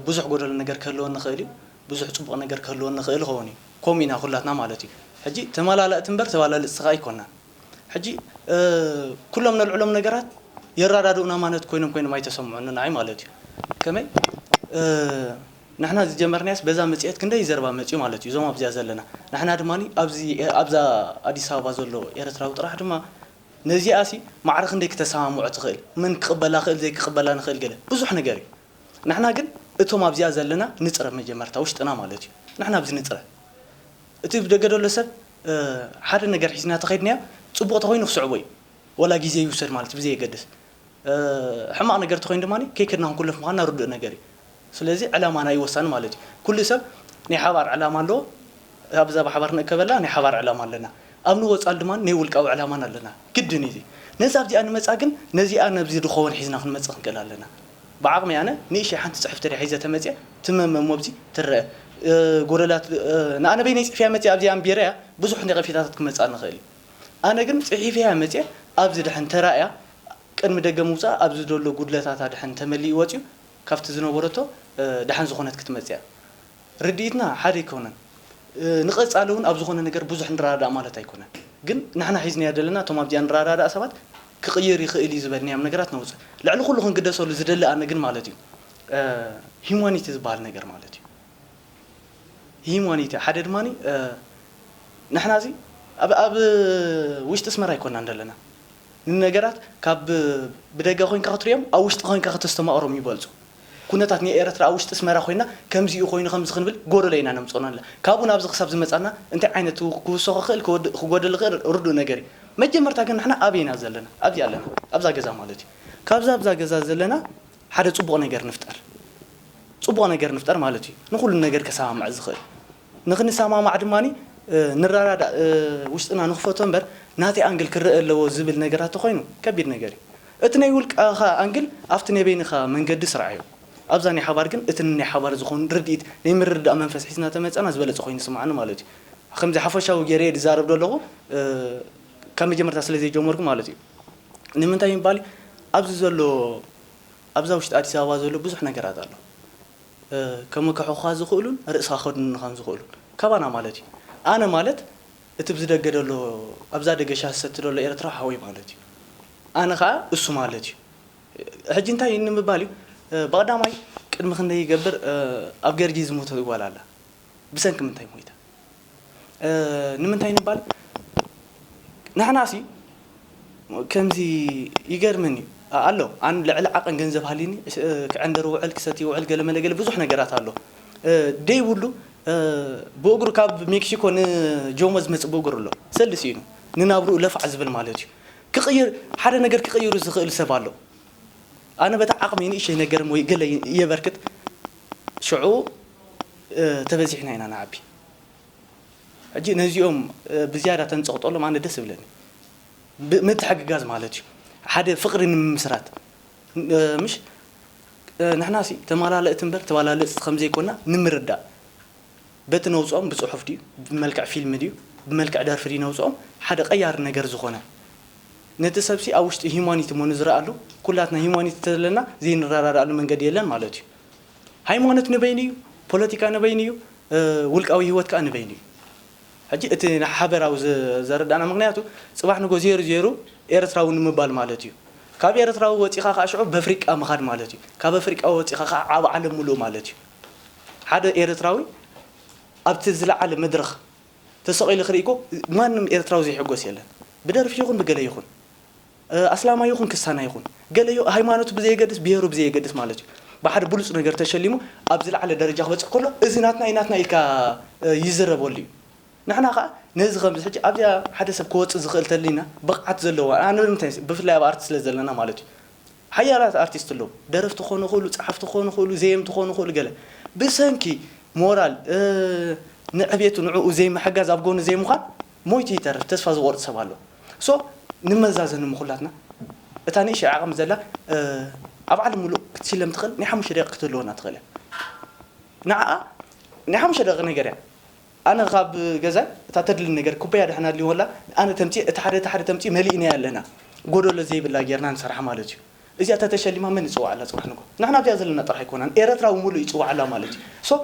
ብዙሕ ጎደሎ ነገር ክህልወኒ ይኽእል እዩ ብዙሕ ፅቡቕ ነገር ክህልወኒ ይኽእል ይኸውን እዩ ከምኡ ኢና ኩላትና ማለት እዩ ሕጂ ተመላለእቲ እምበር ተባላልፅቲ ከዓ ኣይኮናን ሕጂ ኩሎም ነልዕሎም ነገራት የራዳድኡና ማለት ኮይኖም ኮይኖም ኣይተሰምዑኒ ንዓይ ማለት እዩ ከመይ ንሕና ዝጀመርናያስ በዛ መፅኤት ክንደይ ዘረባ መፅኡ ማለት እዩ እዞም ኣብዚኣ ዘለና ንሕና ድማ ኣብዚ ኣብዛ ኣዲስ ኣበባ ዘሎ ኤርትራዊ ጥራሕ ድማ ነዚኣ ሲ ማዕረ ክንደይ ክተሰማምዖ ትኽእል መን ክቕበላ ክእል ዘይክቕበላ ንኽእል ገለ ብዙሕ ነገር እዩ ንሕና ግን እቶም ኣብዚኣ ዘለና ንፅረ መጀመርታ ውሽጥና ማለት እዩ ንሕና ኣብዚ ንፅረ እቲ ብደገ ደሎ ሰብ ሓደ ነገር ሒዝና ተኸይድናዮ ፅቡቕ ተኾይኑ ክስዕቦ እዩ ወላ ግዜ ይውሰድ ማለት ብዘየገድስ ሕማቕ ነገር ተኾይኑ ድማ ከይከድና ክንኩለፍ ምዃንና ርዱእ ነገር እዩ ስለዚ ዕላማና እዩ ወሳኒ ማለት እዩ ኩሉ ሰብ ናይ ሓባር ዕላማ ኣለዎ ኣብዛ ብሓባር ንእከበላ ናይ ሓባር ዕላማ ኣለና ኣብ ንወፃሉ ድማ ናይ ውልቃዊ ዕላማን ኣለና ግድን እዩ ነዚ ኣብዚኣ ንመፃ ግን ነዚኣ ነብዚ ዝኸውን ሒዝና ክንመፅእ ክንክእል ኣለና ብዓቕሚ ኣነ ንእሽተይ ሓንቲ ፅሕፍቲ ድያ ሒዘ ተመፅየ ትመመ እሞ ኣብዚ ትረአ ጎደላት ንኣነ በይነይ ፅሕፍያ መፅየ ኣብዚኣ ኣንቢረያ ብዙሕ ነቐፌታታት ክመፅኣ ንኽእል እዩ ኣነ ግን ፅሒፈያ መፅየ ኣብዚ ድሕን ተራእያ ቅድሚ ደገ ምውፃእ ኣብዚ ዘሎ ጉድለታታ ድሕን ተመሊኡ ወፅዩ ካብቲ ዝነበረቶ ደሓን ዝኾነት ክትመፅያ ርድኢትና ሓደ ኣይኮነን። ንቐጻሊ እውን ኣብ ዝኾነ ነገር ብዙሕ ንረዳዳእ ማለት ኣይኮነን። ግን ንሕና ሒዝናዮ ዘለና እቶም ኣብዚኣ ንረዳዳእ ሰባት ክቕይር ይኽእል እዩ ዝበልናዮም ነገራት ነውፅእ። ልዕሊ ኩሉ ክንግደሰሉ ዝደሊ ኣነ ግን ማለት እዩ ሂማኒቲ ዝበሃል ነገር ማለት እዩ። ሂማኒቲ ሓደ ድማ ንሕና እዚ ኣብ ኣብ ውሽጢ ኣስመራ ኣይኮናን ዘለና። ንነገራት ካብ ብደገ ኮይንካ ክትሪኦም ኣብ ውሽጢ ኮይንካ ከተስተማቕሮም ይበልፁ። ኩነታት ናይ ኤርትራ ኣብ ውሽጢ ኣስመራ ኮይና ከምዚ እዩ ኮይኑ ከምዚ ክንብል ጎደሎ ኢና ነምፅኦና ኣለ ካብኡ ናብዚ ክሳብ ዝመፃና እንታይ ዓይነት ክውሰኾ ክእል ክጎደል ክእል ርዱእ ነገር እዩ። መጀመርታ ግን ንሕና ኣበይ ኢና ዘለና? ኣብዚ ኣለና፣ ኣብዛ ገዛ ማለት እዩ። ካብዛ ኣብዛ ገዛ ዘለና ሓደ ፅቡቕ ነገር ንፍጠር። ፅቡቕ ነገር ንፍጠር ማለት እዩ። ንኹሉ ነገር ከሰማምዕ ዝኽእል ንኽንሰማማዕ ድማ ንረዳዳእ ውሽጥና ንኽፈቶ እምበር ናተይ ኣንግል ክረአ ኣለዎ ዝብል ነገራት ተኾይኑ ከቢድ ነገር እዩ። እቲ ናይ ውልቃኻ ኣንግል ኣብቲ ናይ በይንኻ መንገዲ ስራዓዮ። ኣብዛ ናይ ሓባር ግን እቲ ናይ ሓባር ዝኾን ርድኢት ናይ ምርዳእ መንፈስ ሒዝና ተመፀና ዝበለፀ ኮይኑ ይስምዓኒ ማለት እዩ። ከምዚ ሓፈሻዊ ገይረ እየ ዝዛረብ ዘለኹ ካብ መጀመርታ ስለ ዘይጀመርኩ ማለት እዩ። ንምንታይ ምባል ኣብዚ ዘሎ ኣብዛ ውሽጢ ኣዲስ ኣበባ ዘሎ ብዙሕ ነገራት ኣሎ። ከመክሑኻ ዝኽእሉን ርእስኻ ከድንኻ ዝኽእሉን ካባና ማለት እዩ። ኣነ ማለት እቲ ብዝደገ ዘሎ ኣብዛ ደገ ሻሂ ዝሰቲ ዘሎ ኤርትራዊ ሓወይ ማለት እዩ። ኣነ ኸዓ እሱ ማለት እዩ። ሕጂ እንታይ ንምባል እዩ? ብቐዳማይ ቅድሚ ክንደይ ይገብር ኣብ ገርጂ ዝሞተት ጓል ኣላ። ብሰንኪ ምንታይ ሞይታ? ንምንታይ ንባል ንሕናሲ ከምዚ ይገርመኒ ኣሎ ኣን ልዕሊ ዓቐን ገንዘብ ሃሊኒ ክዕንደር ውዕል ክሰቲ ውዕል ገለ መለ ገለ ብዙሕ ነገራት ኣሎ ደይብሉ ብእግሩ ካብ ሜክሲኮ ንጆሞ ዝመፅእ ብእግሩ ኣሎ ሰልዲ ስኢኑ ንናብርኡ ለፋዕ ዝብል ማለት እዩ ክቕይር ሓደ ነገር ክቕይሩ ዝኽእል ሰብ ኣሎ ኣነ በታ ዓቕሚ ንእሸይ ነገር ወይ ገለ የበርክት ሽዑ ተበዚሕና ኢና ንዓቢ ሕጂ ነዚኦም ብዝያዳ ተንፀቕጠሎም ኣነ ደስ ይብለኒ ምትሕግጋዝ ማለት እዩ ሓደ ፍቕሪ ንምምስራት ምሽ ንሕና ሲ ተመላለእቲ እምበር ተባላለፅቲ ከምዘይኮና ንምርዳእ በቲ ነውፅኦም ብፅሑፍ ድዩ ብመልክዕ ፊልም ድዩ ብመልክዕ ደርፊ ድዩ ነውፅኦም ሓደ ቀያሪ ነገር ዝኾነ ነቲ ሰብሲ ኣብ ውሽጢ ሂማኒቲ ሞ ንዝረኣሉ ኩላትና ሂማኒቲ ተለና ዘይንረዳዳእሉ መንገዲ የለን ማለት እዩ ሃይማኖት ንበይኑ እዩ፣ ፖለቲካ ንበይኑ እዩ፣ ውልቃዊ ህይወት ከዓ ንበይኑ እዩ። ሕጂ እቲ ሓበራዊ ዘረዳእና ምክንያቱ ፅባሕ ንጎ ዜሩ ዜሩ ኤርትራዊ ንምባል ማለት እዩ። ካብ ኤርትራዊ ወፂኻ ከዓ ሽዑ በፍሪቃ ምኻድ ማለት እዩ። ካብ ኣፍሪቃ ወፂኻ ከዓ ዓብ ዓለም ሙሉእ ማለት እዩ። ሓደ ኤርትራዊ ኣብቲ ዝለዓለ መድረኽ ተሰቒሉ ክርኢ እኮ ማንም ኤርትራዊ ዘይሕጎስ የለን። ብደርፊ ይኹን ብገለ ይኹን ኣስላማይ ይኹን ክስታና ይኹን ገለ ሃይማኖቱ ብዘየገድስ ብሄሩ ብዘየገድስ ማለት እዩ ብሓደ ብሉፅ ነገር ተሸሊሙ ኣብ ዝለዓለ ደረጃ ክበፅሕ ከሎ እዚ ናትና እዩ ናትና ኢልካ ይዝረበሉ እዩ ንሕና ከዓ ነዚ ከምዚ ሕጂ ኣብዚኣ ሓደ ሰብ ክወፅእ ዝኽእል ተሊና ብቕዓት ዘለዎ ኣነ ንምንታይ ብፍላይ ኣብ ኣርቲ ስለ ዘለና ማለት እዩ ሓያላት ኣርቲስት ኣለዉ ደረፍቲ ክኾኑ ይኽእሉ ፀሓፍቲ ክኾኑ ይኽእሉ ዘየምቲ ክኾኑ ይኽእሉ ገለ ብሰንኪ ሞራል ንዕቤቱ ንዕኡ ዘይምሕጋዝ ኣብ ጎኑ ዘይምዃን ሞይቱ ይተርፍ ተስፋ ዝቆርፅ ሰብ ኣሎ so ንመዛዘኒ ምኹላትና እታ ንእሽተይ ዓቕሚ ዘላ ኣብ ዓለም ሙሉእ ክትሽለም ትኽእል ናይ ሓሙሽተ ደቂቕ ክትህልወና ትኽእል እያ ንዓኣ ናይ ሓሙሽተ ደቂቕ ነገር እያ ኣነ ካብ ገዛ እታ ተድልን ነገር ኩባያ ድሕና ድልወላ ኣነ ተምፂ እቲ ሓደ እቲ ሓደ ተምፂ መሊእናያ ኣለና ጎደሎ ዘይብላ ጌርና ንሰርሓ ማለት እዩ እዚኣ ተተሸሊማ መን ይፅዋዓላ ፅባሕ ንጎ ንሕና ኣብዚኣ ዘለና ጥራሕ ኣይኮናን ኤረትራዊ ሙሉእ ይፅዋዓላ ማለት እዩ so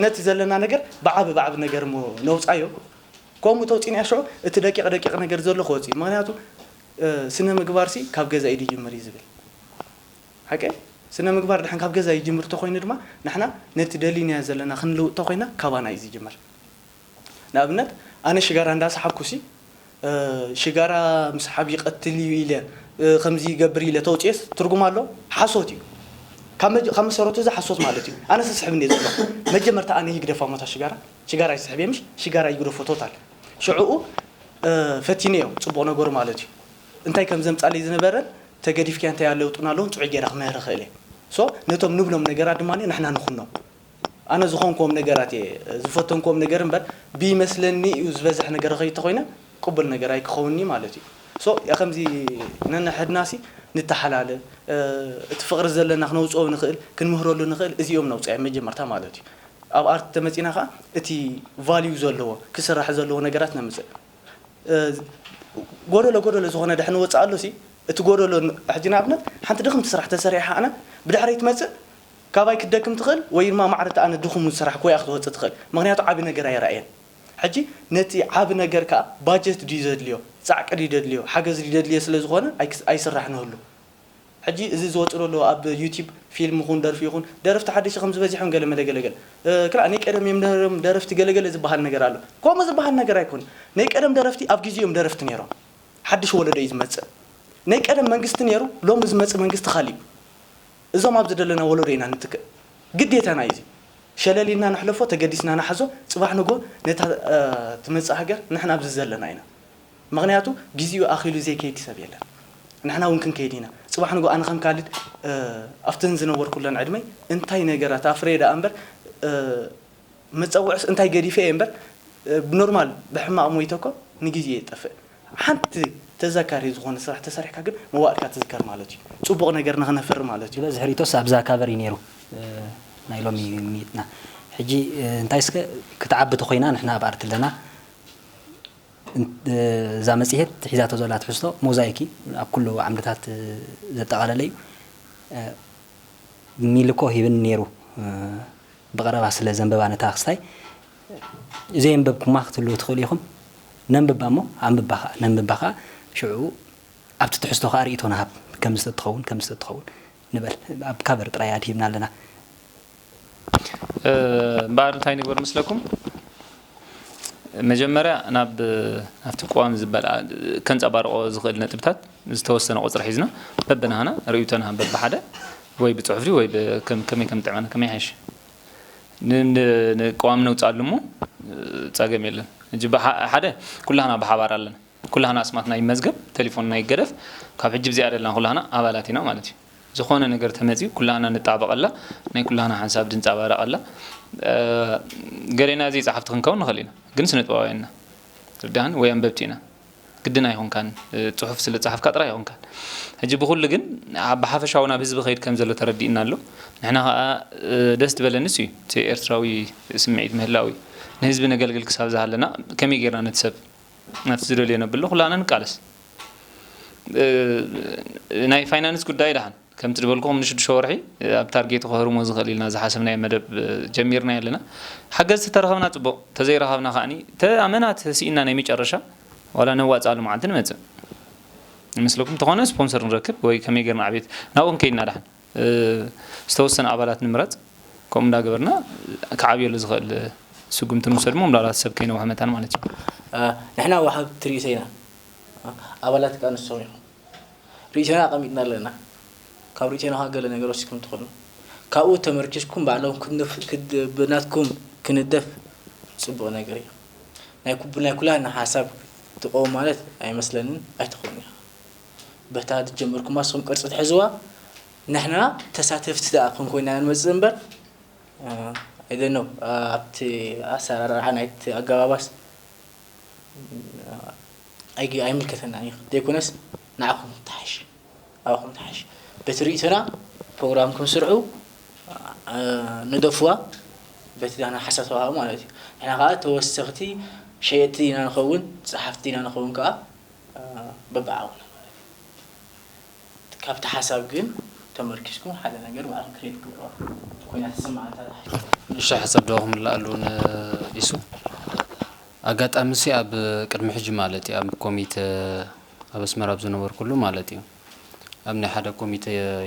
ነቲ ዘለና ነገር ብዓቢ ብዓቢ ነገር ሞ ነውፃዮ ከምኡ ተውፂና ሽዑ እቲ ደቂቕ ደቂቕ ነገር ዘሎ ክወፅእ እዩ ምክንያቱ ስነ ምግባር ሲ ካብ ገዛ እዩ ድጅምር እዩ ዝብል ሓቀ ስነ ምግባር ድሓን ካብ ገዛ ይጅምር ተኮይኑ ድማ ንሕና ነቲ ደሊናዮ ዘለና ክንልውጥ ተኮይና ካባና እዩ ዝጅምር ንኣብነት ኣነ ሽጋራ እንዳሰሓብኩ ሲ ሽጋራ ምስሓብ ይቀትል እዩ ኢለ ከምዚ ይገብር ኢለ ተውፅኤስ ትርጉም ኣሎ ሓሶት እዩ ካብ መሰረቱ እዚ ሓሶት ማለት እዩ ኣነ ስስሕብ እየ ዘለኩ መጀመርታ ኣነ ይግደፋ ሞታ ሽጋራ ሽጋራ ይስሕብ እየ ምሽ ሽጋራ ይግደፎ ቶታል ሽዕኡ ፈቲነ እዮም ፅቡቅ ነገሩ ማለት እዩ እንታይ ከም ዘምፃለይ ዝነበረን ተገዲፍካ እንታይ ኣለውጡን ኣለውን ፅዑይ ገይረ ክምህር እኽእል እየ so ነቶም ንብሎም ነገራት ድማ ንሕና ንኹኖም ኣነ ዝኾንክዎም ነገራት እየ ዝፈተንክዎም ነገር እምበር ብይመስለኒ እዩ ዝበዝሕ ነገር ኸይድ ተኾይነ ቅቡል ነገር ኣይክኸውንኒ ማለት እዩ so ከምዚ ነንሕድናሲ ንተሓላለ እቲ ፍቕሪ ዘለና ክነውፅኦ ንኽእል ክንምህረሉ ንኽእል እዚኦም ነውፅያ መጀመርታ ማለት እዩ ኣብ ኣርት ተመፂና ከዓ እቲ ቫልዩ ዘለዎ ክስራሕ ዘለዎ ነገራት ነምፅእ ጎደሎ ጎደሎ ዝኾነ ድሕን ወፅእ ኣሎ ሲ እቲ ጎደሎ ሕጂ ንኣብነት ሓንቲ ድኽምቲ ስራሕ ተሰሪሓ ኣነ ብድሕረይ ትመፅእ ካባይ ክትደክም ትኽእል ወይ ድማ ማዕረ እቲ ኣነ ድኹም ዝሰራሕኩ ወይ ክትወፅእ ትኽእል። ምኽንያቱ ዓቢ ነገር ኣይረኣየን። ሕጂ ነቲ ዓቢ ነገር ከኣ ባጀት ድዩ ዘድልዮ፣ ጻዕቂ ድዩ ዘድልዮ፣ ሓገዝ ድዩ ዘድልዮ ስለ ዝኾነ ኣይክስ- ኣይስራሕን ህሉ። ሕጂ እዚ ዝወፅእ ዘሎ ኣብ ዩቲብ ፊልም ይኹን ደርፊ ይኹን ደረፍቲ ሓደሽቲ ከም ዝበዚሖም ገለ መለ ገለገለ ክላ ናይ ቀደም እዮም ደረፍቲ ገለገለ ዝበሃል ነገር ኣሎ። ከምኡ ዝበሃል ነገር ኣይኮን። ናይ ቀደም ደረፍቲ ኣብ ግዜ እዮም ደረፍቲ ነይሮም። ሓድሽ ወለዶ እዩ ዝመፅእ። ናይ ቀደም መንግስቲ ነይሩ፣ ሎም ዝመፅእ መንግስቲ ካሊእ እዩ። እዞም ኣብዚ ዘለና ወለዶ ኢና ንትክእ። ግዴታና እዩ እዚ። ሸለል ኢልና ንሕለፎ፣ ተገዲስና ንሓዞ። ፅባሕ ንጎ ነታ ትመፅእ ሃገር ንሕና ኣብዚ ዘለና ኢና። ምኽንያቱ ግዜኡ ኣኺሉ ዘይከይድ ሰብ የለን። ንሕና እውን ክንከይድ ኢና። ፅባሕ ንጎ ኣነ ከም ካልድ ኣብተን ዝነበርኩለን ዕድመይ እንታይ ነገራት ኣፍረየ ደኣ እምበር መፀውዕስ እንታይ ገዲፈ እየ እምበር ብኖርማል ብሕማቕ ሞይተ እኮ ንግዜ የጠፍእ። ሓንቲ ተዘካሪ ዝኾነ ስራሕ ተሰሪሕካ ግን መዋእልካ ትዝከር ማለት እዩ። ፅቡቕ ነገር ንኽነፍሪ ማለት እዩ። ዝበዝሕ ሪቶስ ኣብዛ ካቨር እዩ ነይሩ። ናይ ሎሚ ሚትና ሕጂ እንታይ እስከ ክትዓቢ ተኮይና ንሕና ኣብ ኣርቲ ኣለና። እዛ መፅሄት ሒዛቶ ዘላ ትሕዝቶ ሞዛይክ እዩ። ኣብ ኩሉ ዓምድታት ዘጠቓለለ እዩ። ሚልኮ ሂብን ነይሩ። ብቐረባ ስለ ዘንበባ ነታ ክስታይ ዘየንበብኩማ ክትህልዉ ትኽእሉ ኢኹም። ነንብባ እሞ ኣንብባ ኸዓ ነንብባ ኸዓ ሽዑ ኣብቲ ትሕዝቶ ኸዓ ርእይቶ ንሃብ። ከምዚ ተትኸውን ከምዚ ተትኸውን ንበል። ኣብ ካቨር ጥራይ ኣድሂብና ኣለና። እምበኣር እንታይ ንግበር ምስለኩም? መጀመርያ ናብ ኣብቲ ቅዋም ዝበል ከንፀባርቆ ዝኽእል ነጥብታት ዝተወሰነ ቁፅሪ ሒዝና በብናህና ርእይቶ ንሃብ በብሓደ ወይ ብፅሑፍ ድዩ ወይ ከመይ ከም ጥዕመና ከመይ ይሓይሽ ንቅዋም ነውፅኣሉ እሞ ፀገም የለን። ሓደ ኩላህና ብሓባር ኣለና። ኩላህና ኣስማትና ይመዝገብ፣ ተሊፎንና ይገደፍ። ካብ ሕጂ ብዚኣ ደለና ኩላህና ኣባላት ኢና ማለት እዩ። ዝኾነ ነገር ተመፅዩ ኩላህና ንጣበቐላ፣ ናይ ኩላህና ሓንሳብ ድንፃባረቐላ። ገሌና ዘይፀሓፍቲ ክንከውን ንኽእል ኢና፣ ግን ስነጥበባውያን ኢና። ርዳህን ወይ ኣንበብቲ ኢና። ግድን ኣይኾንካን፣ ፅሑፍ ስለ ፀሓፍካ ጥራይ ኣይኾንካን። ሕጂ ብኹሉ ግን ብሓፈሻዊ ናብ ህዝቢ ከይድ ከም ዘሎ ተረዲእና ኣሎ። ንሕና ከዓ ደስ ዝበለንስ እዩ እቲ ኤርትራዊ ስምዒት ምህላው እዩ። ንህዝቢ ነገልግል ክሳብ ዝሃለና ከመይ ጌርና ነቲ ሰብ ናብቲ ዝደልዮ ነብሎ ኩላና ንቃለስ። ናይ ፋይናንስ ጉዳይ ደሓን ከምቲ ዝበልኩኹም ንሽዱሽተ ወርሒ ኣብ ታርጌቱ ከህርሞ ዝኽእል ኢልና ዝሓሰብናዮ መደብ ጀሚርና ኣለና። ሓገዝ ተተረኸብና ፅቡቕ፣ ተዘይረኸብና ከዓኒ ተኣመና ተሲእና ናይ መጨረሻ ዋላ ነዋፅኣሉ መዓልቲ ንመፅእ ይመስለኩም። ተኾነ ስፖንሰር ንረክብ ወይ ከመይ ጌርና ዕቤት ናብኡ ክንከይድና ደሓን ዝተወሰነ ኣባላት ንምረፅ። ከምኡ እንዳገበርና ክዓብየሉ ዝኽእል ስጉምቲ ንውሰድ እሞ ምናልባት ሰብ ከይነውሐ መታን ማለት እዩ። ንሕና ወሃብቲ ርእይቶ ኢና፣ ኣባላት ከኣ ንሶም እዮም። ርእይቶና ኣቐሚጥና ኣለና። ካብ ርእይቶና ከኣ ገለ ነገር ወሲድኩም ትኾኑ። ካብኡ ተመርኪስኩም ባዕሎም ብናትኩም ክንደፍ ጽቡቕ ነገር እዩ። ናይ ኩላህና ሓሳብ ትቐውም ማለት ኣይመስለንን ኣይትኽእሉን ኢኹም። በታ ዝጀመርኩማ ንስኹም ቅርጺ ትሕዝዋ፣ ንሕና ተሳተፍቲ ደኣ ክንኮይና ኢና ንመጽእ እምበር፣ I don't know፣ ኣብቲ ኣሰራርዓ ናይቲ ኣገባባስ ኣይምልከተናን እዩ። ዘይኮነስ ንዓኹም ትሓይሽ፣ ኣባኹም ትሓይሽ። በቲ ርእይቶና ፕሮግራምኩም ስርሑ፣ ንደፍዋ፣ በቲ ናና ሓሳብ ተዋሃቡ ማለት እዩ። ንሕና ከዓ ተወሰኽቲ ሸየጥቲ ኢና ንኸውን፣ ፀሓፍቲ ኢና ንኸውን ከዓ በብዓቕምና ማለት እዩ። ካብቲ ሓሳብ ግን ተመርኪስኩም ሓደ ነገር ባዕልኹም ክሬት ግበሩዋ። ኮይና ትስማዕ እታ ዝሓሸት። ንእሽቶ ሓሳብ ዶ ክምልኣሉ ንኢሱ? ኣጋጣሚ ሲ ኣብ ቅድሚ ሕጂ ማለት እዩ ኣብ ኮሚተ ኣብ ኣስመራ ኣብ ዝነበርኩሉ ማለት እዩ ኣብ ናይ ሓደ ኮሚተ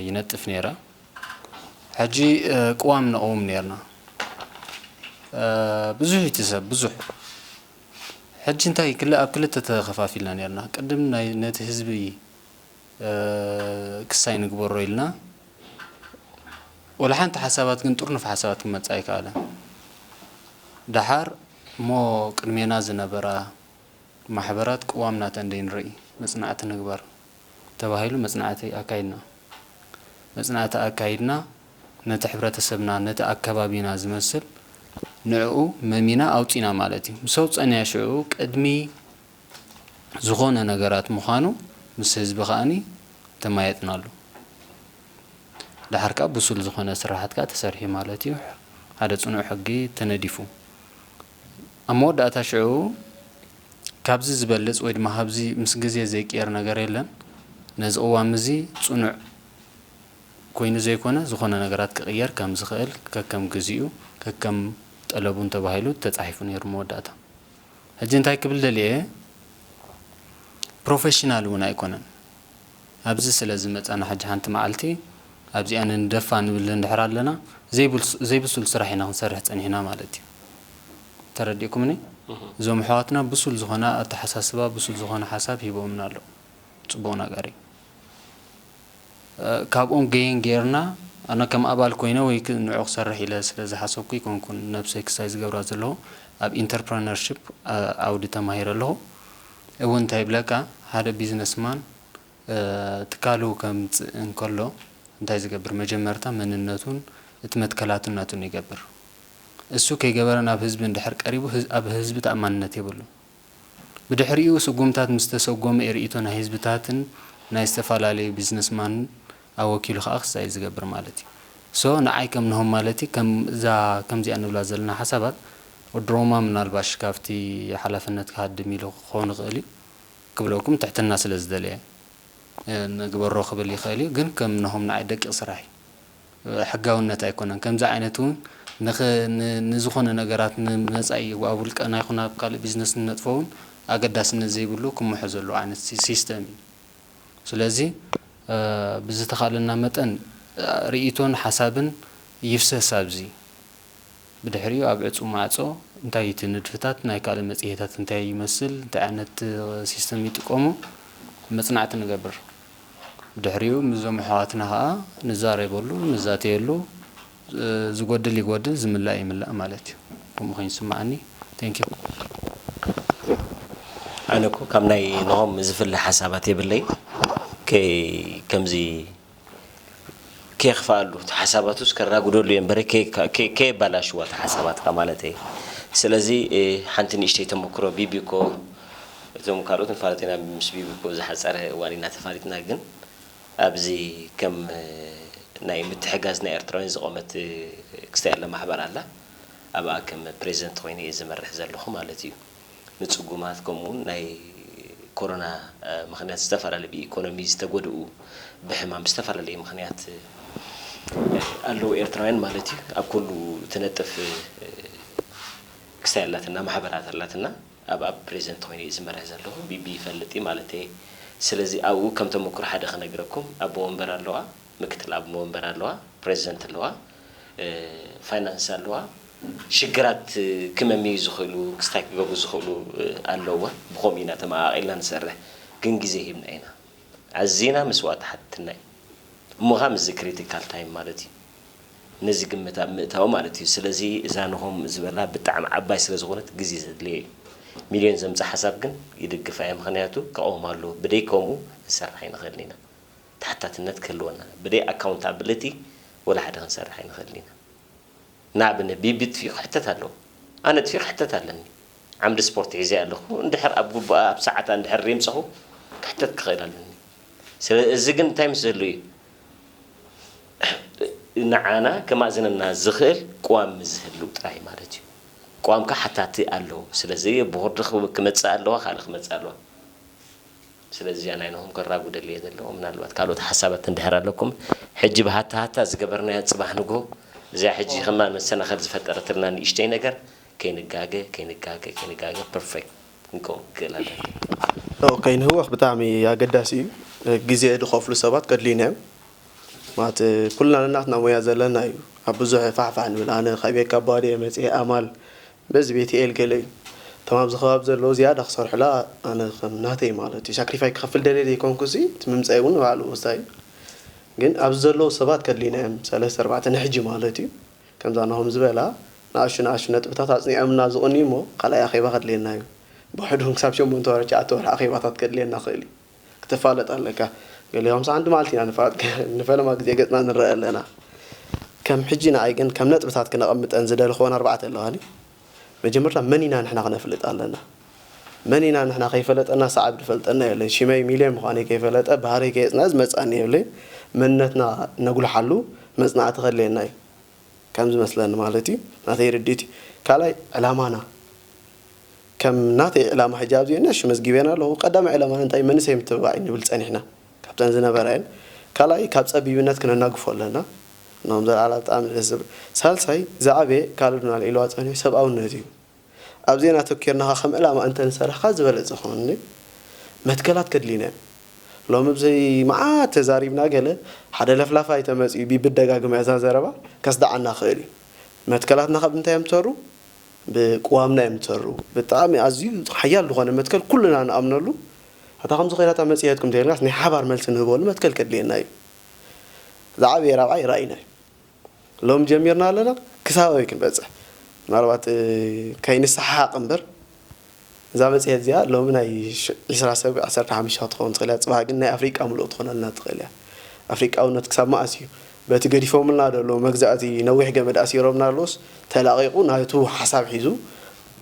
ይነጥፍ ነይረ። ሕጂ ቅዋም ነቕውም ነይርና። ብዙሕ እቲ ሰብ ብዙሕ ሕጂ እንታይ ክል ኣብ ክልተ ተኸፋፊልና ነርና። ቅድም ናይ ነቲ ህዝቢ ክሳይ ንግበሮ ኢልና ወላ ሓንቲ ሓሳባት ግን ጥርኑፍ ሓሳባት ክመጽእ ኣይከኣለን። ደሓር እሞ ቅድሜና ዝነበራ ማሕበራት ቅዋም ናተን ደይንርኢ መጽናዕቲ ንግበር ተባሂሉ መጽናዕቲ ኣካይድና። መጽናዕቲ ኣካይድና ነቲ ሕብረተሰብና ነቲ ኣከባቢና ዝመስል ንዕኡ መሚና ኣውጺና ማለት እዩ። ምስ ኣውጸእናዮ ሽዑ ቅድሚ ዝኾነ ነገራት ምዃኑ ምስ ህዝቢ ከኣኒ ተማየጥናሉ። ደሓር ከኣ ብሱል ዝኾነ ስራሓት ከኣ ተሰሪሑ ማለት እዩ። ሓደ ጽኑዕ ሕጊ ተነዲፉ። ኣብ መወዳእታ ሽዑ ካብዚ ዝበልጽ ወይ ድማ ካብዚ ምስ ግዜ ዘይቅየር ነገር የለን። ነዚ ቅዋም እዚ ጽኑዕ ኮይኑ ዘይኮነ ዝኾነ ነገራት ክቕየር ከም ዝኽእል ከከም ግዚኡ ከከም ጠለቡን ተባሂሉ ተጻሒፉ ነይሩ መወዳእታ። ሕጂ እንታይ ክብል ደልየ፣ ፕሮፌሽናል እውን ኣይኮነን። ኣብዚ ስለ ዝመጻና ሕጂ ሓንቲ መዓልቲ ኣብዚኣ ንደፋ ንብል እንድሕር ኣለና ዘይብሱል ስራሕ ኢና ክንሰርሕ ጸኒሕና ማለት እዩ። ተረዲእኩምኒ? እዞም ኣሕዋትና ብሱል ዝኾነ ኣተሓሳስባ ብሱል ዝኾነ ሓሳብ ሂቦምና ኣለዉ። ጽቡቕ ነገር እዩ። ካብኦም ገይን ጌርና ኣነ ከም ኣባል ኮይነ ወይ ንዑ ክሰርሕ ኢለ ስለ ዝሓሰብኩ ይኮንኩን ነብሰይ ክሳይ ዝገብራ ዘለኹ ኣብ ኢንተርፕረነርሽፕ ኣውዲ ተማሂረ ኣለኹ። እውን እንታይ ይብለካ ሓደ ቢዝነስማን ትካሉ ከምፅእ እንከሎ እንታይ ዝገብር መጀመርታ መንነቱን እቲ መትከላትነቱን ይገብር። እሱ ከይገበረ ናብ ህዝቢ እንድሕር ቀሪቡ ኣብ ህዝቢ ተኣማንነት የብሉ። ብድሕሪኡ ስጉምታት ምስ ተሰጎመ እዩ ርእይቶ ናይ ህዝብታትን ናይ ዝተፈላለዩ ቢዝነስማንን ኣወኪሉ ከዓ ክሳይ ዝገብር ማለት እዩ። ሶ ንዓይ ከም ንሆም ማለት እዩ ከምዛ ከምዚኣ ንብላ ዘለና ሓሳባት ድሮማ ምናልባሽ ካብቲ ሓላፍነት ክሃድም ኢሉ ክኸውን ይኽእል እዩ ክብለኩም ትሕትና ስለ ዝደለየ ንግበሮ ክብል ይኽእል እዩ። ግን ከም ንሆም ንዓይ ደቂቕ ስራሕ እዩ። ሕጋውነት ኣይኮነን። ከምዚ ዓይነት እውን ንዝኾነ ነገራት ንመፃኢ ኣብ ውልቀና ይኹን ኣብ ካልእ ቢዝነስ ንነጥፎ እውን ኣገዳስነት ዘይብሉ ክምሖ ዘለዎ ዓይነት ሲስተም እዩ። ስለዚ ብዝተኻለና መጠን ርእይቶን ሓሳብን ይፍሰስ ኣብዚ። ብድሕሪኡ ኣብ ዕፁ ማዕፆ እንታይ እቲ ንድፍታት ናይ ካልእ መፅሄታት እንታይ ይመስል እንታይ ዓይነት ሲስተም ይጥቀሙ መፅናዕቲ ንገብር። ድሕሪኡ ምስዞም ኣሕዋትና ከዓ ንዛረበሉ ንዛተየሉ ዝጎድል ይጎድል ዝምላእ ይምላእ ማለት እዩ። ከምኡ ኮይኑ ይስማዓኒ። Thank you። ኣነ እኮ ካብ ናይ ንሆም ዝፍለ ሓሳባት የብለይ። ከምዚ ከየኽፍኣሉ እቲ ሓሳባቱስ ከራጉደሉ እየ እምበረ ከየባላሽዋ እቲ ሓሳባትካ ማለት እየ። ስለዚ ሓንቲ ንእሽተይ ተመክሮ ቢቢ እኮ እቶም ካልኦት ንፋለጥ ኢና ምስ ቢቢ እኮ ዝሓፀረ እዋን ኢና ተፋሊጥና ግን ኣብዚ ከም ናይ ምትሕጋዝ ናይ ኤርትራውያን ዝቆመት ክስታይ ኣለ ማሕበር ኣላ ኣብኣ ከም ፕሬዚደንት ኮይነ እየ ዝመርሕ ዘለኹ ማለት እዩ። ንፅጉማት ከምኡ እውን ናይ ኮሮና ምክንያት ዝተፈላለዩ ብኢኮኖሚ ዝተጎድኡ ብሕማም ዝተፈላለየ ምክንያት ኣለዉ ኤርትራውያን ማለት እዩ ኣብ ኩሉ ትነጥፍ ክስታይ ኣላትና ማሕበራት ኣላትና ኣብኣ ፕሬዚደንት ኮይነ እየ ዝመርሕ ዘለኹ ቢቢ ይፈልጥ እዩ ማለት እየ ስለዚ ኣብኡ ከም ተመክሮ ሓደ ክነግረኩም ኣቦ ወንበር ኣለዋ ምክትል ኣቦ ወንበር ኣለዋ ፕሬዚደንት ኣለዋ ፋይናንስ ኣለዋ ሽግራት ክመምዩ ዝኽእሉ ክስታይ ክገብሩ ዝኽእሉ ኣለውዋ ብኸምኡ ኢና ተመቓቒልና ንሰርሕ ግን ግዜ ሂብና ኢና ኣዚና መስዋእቲ ሓትትና እዩ እሞ ኸዓ ምስዚ ክሪቲካል ታይም ማለት እዩ ነዚ ግምት ኣብ ምእታው ማለት እዩ ስለዚ እዛ ንሆም ዝበላ ብጣዕሚ ዓባይ ስለ ዝኾነት ግዜ ዘድልዮ እዩ ሚልዮን ዘምፅእ ሓሳብ ግን ይድግፋ እየ ምኽንያቱ ክቐውም ኣለዎ ብደይ ከምኡ ክንሰርሕ ኣይንኽእልን ኢና ተሓታትነት ክህልወና ብደይ ኣካውንታብሊቲ ወላ ሓደ ክንሰርሕ ኣይንኽእልን ኢና ንኣብነት ቢቢ ጥፊኡ ክሕተት ኣለዎ ኣነ ጥፊኡ ክሕተት ኣለኒ ዓምዲ ስፖርት ሒዘ ኣለኹ እንድሕር ኣብ ጉባኣ ኣብ ሰዓታ እንድሕር ሬምፀኹ ክሕተት ክኽእል ኣለኒ ስለ እዚ ግን እንታይ ምስ ዝህሉ እዩ ንዓና ከማእዝነና ዝኽእል ቅዋም ምስ ዝህሉ ጥራይ ማለት እዩ ቅዋምካ ሓታቲ ኣለዎ ስለዚ ቦርድ ክመፅእ ኣለዋ ካልእ ክመፅእ ኣለዋ ስለዚ እዚኣ ናይ ንሆም ከራጉደል እየ ዘለዎ ምናልባት ካልኦት ሓሳባት እንድሕር ኣለኩም ሕጂ ብሃታ ሃታ ዝገበርናዮ ፅባሕ ንግሆ እዚኣ ሕጂ ከማን መሰናኸል ዝፈጠረትልና ንእሽተይ ነገር ከይንጋገ ከይንጋገ ከይንጋገ perfect ክንከውን ክኽእል ኣለና። ኦኬ ንህወኽ ብጣዕሚ ኣገዳሲ እዩ። ግዜ ዝኸፍሉ ሰባት ከድልዩና እዮም። ማለት ኩልና ነናትና ሞያ ዘለና እዩ። ኣብ ብዙሕ ፋሕፋሕ ንብል ኣነ ካብ የካባዲ እየ መፅየ ኣማል በዚ ቤት ኤል ገለ እዩ። እቶም ኣብዚ ከባቢ ዘለዉ ዝያዳ ክሰርሑላ ኣነ ከም ናተይ ማለት እዩ ሳክሪፋይ ክኸፍል ደልየ ዘይኮንኩ እዚ እቲ ምምፀይ እውን ንባዕሉ ወሳኢ እዩ። ግን ኣብዚ ዘለዉ ሰባት ከድልዩና እዮም ሰለስተ ኣርባዕተ ንሕጂ ማለት እዩ። ከምዛ ናሆም ዝበላ ንኣሽቱ ንኣሽቱ ነጥብታት ኣፅኒዖምልና ዝቕንዩ እሞ ካልኣይ ኣኼባ ከድልየና እዩ። ብውሕዱ እውን ክሳብ ሸሞንተ ወርሒ ትሽዓተ ወርሒ ኣኼባታት ከድልየና ይኽእል እዩ። ክትፋለጥ ኣለካ። ገሊኦም ሓምሳ ሓንቲ መዓልቲ ኢና ንፋለጥ ንፈለማ ግዜ ገፅና ንረአ ኣለና። ከም ሕጂ ንዓይ ግን ከም ነጥብታት ክነቐምጠን ዝደለኽወን ኣርባዕተ ኣለዋኒ። መጀመርታ መን ኢና ንሕና ክነፍልጥ ኣለና። መን ኢና ንሕና ከይፈለጠና ሰዓብ ዝፈልጠና የለን። ሽመይ ሚልዮን ምዃነይ ከይፈለጠ ባህርይ ከየፅንዐ ዝመፅኣኒ የብለይን። መንነትና ነጉልሓሉ መፅናዕቲ ከድልየና እዩ። ከም ዝመስለኒ ማለት እዩ ናተይ ርድኢት እዩ ካልኣይ ዕላማና ከም ናተይ ዕላማ ሕጂ ኣብዚ ነሽ መዝጊበና ኣለኹ ቀዳማይ ዕላማና እንታይ መንእሰይ ምትብባዕ እዩ ንብል ፀኒሕና ካብተን ዝነበራ እየን ካልኣይ ካብ ጸቢብነት ክነናግፎ ኣለና። ነዞም ዘለዓላ ብጣዕሚ ደስ ዝብል። ሳልሳይ ዝዓበየ ካልእ ድማ ኢልዋ ጸኒሑ ሰብኣውነት እዩ። ኣብዚአን ኣተኪርና ከም ዕላማ እንተንሰርሕካ ዝበለጸ ክኾን እዩ። መትከላት ከድልዩና እዮም። ሎሚ ብዘይ መዓት ተዛሪብና ገለ ሓደ ለፍላፋይ ተመጺኡ ቢብደጋግማ እዛ ዘረባ ከስድዓና ክእል እዩ። መትከላትና ካብ እንታይ እዮም ትሰሩ? ብቅዋምና እዮም ትሰሩ። ብጣዕሚ ኣዝዩ ሓያል ዝኾነ መትከል ኩልና ንኣምነሉ። ኣታ ከምዚ ኮይና እታ መጽሔትኩም ተይልናስ ናይ ሓባር መልሲ ንህበሉ መትከል ከድልየና እዩ። ዝዓበየ ራብዓይ ራእይና እዩ። ሎም ጀሚርና ኣለና ክሳብ ኣበይ ክንበጽሕ? ምናልባት ከይንሰሓሓቕ እምበር እዛ መጽሔት እዚኣ ሎሚ ናይ ዒስራ ሰብ ዓሰርተ ሓሙሽተ ክትኸውን ትኽእል እያ። ጽባሕ ግን ናይ ኣፍሪቃ ምሉእ ክትኾነልና ትኽእል እያ። ኣፍሪቃውነት ክሳብ መኣስ እዩ? በቲ ገዲፎምልና ደሎ መግዛእቲ ነዊሕ ገመድ ኣሲሮምና ኣለዎስ ተላቒቑ ናቱ ሓሳብ ሒዙ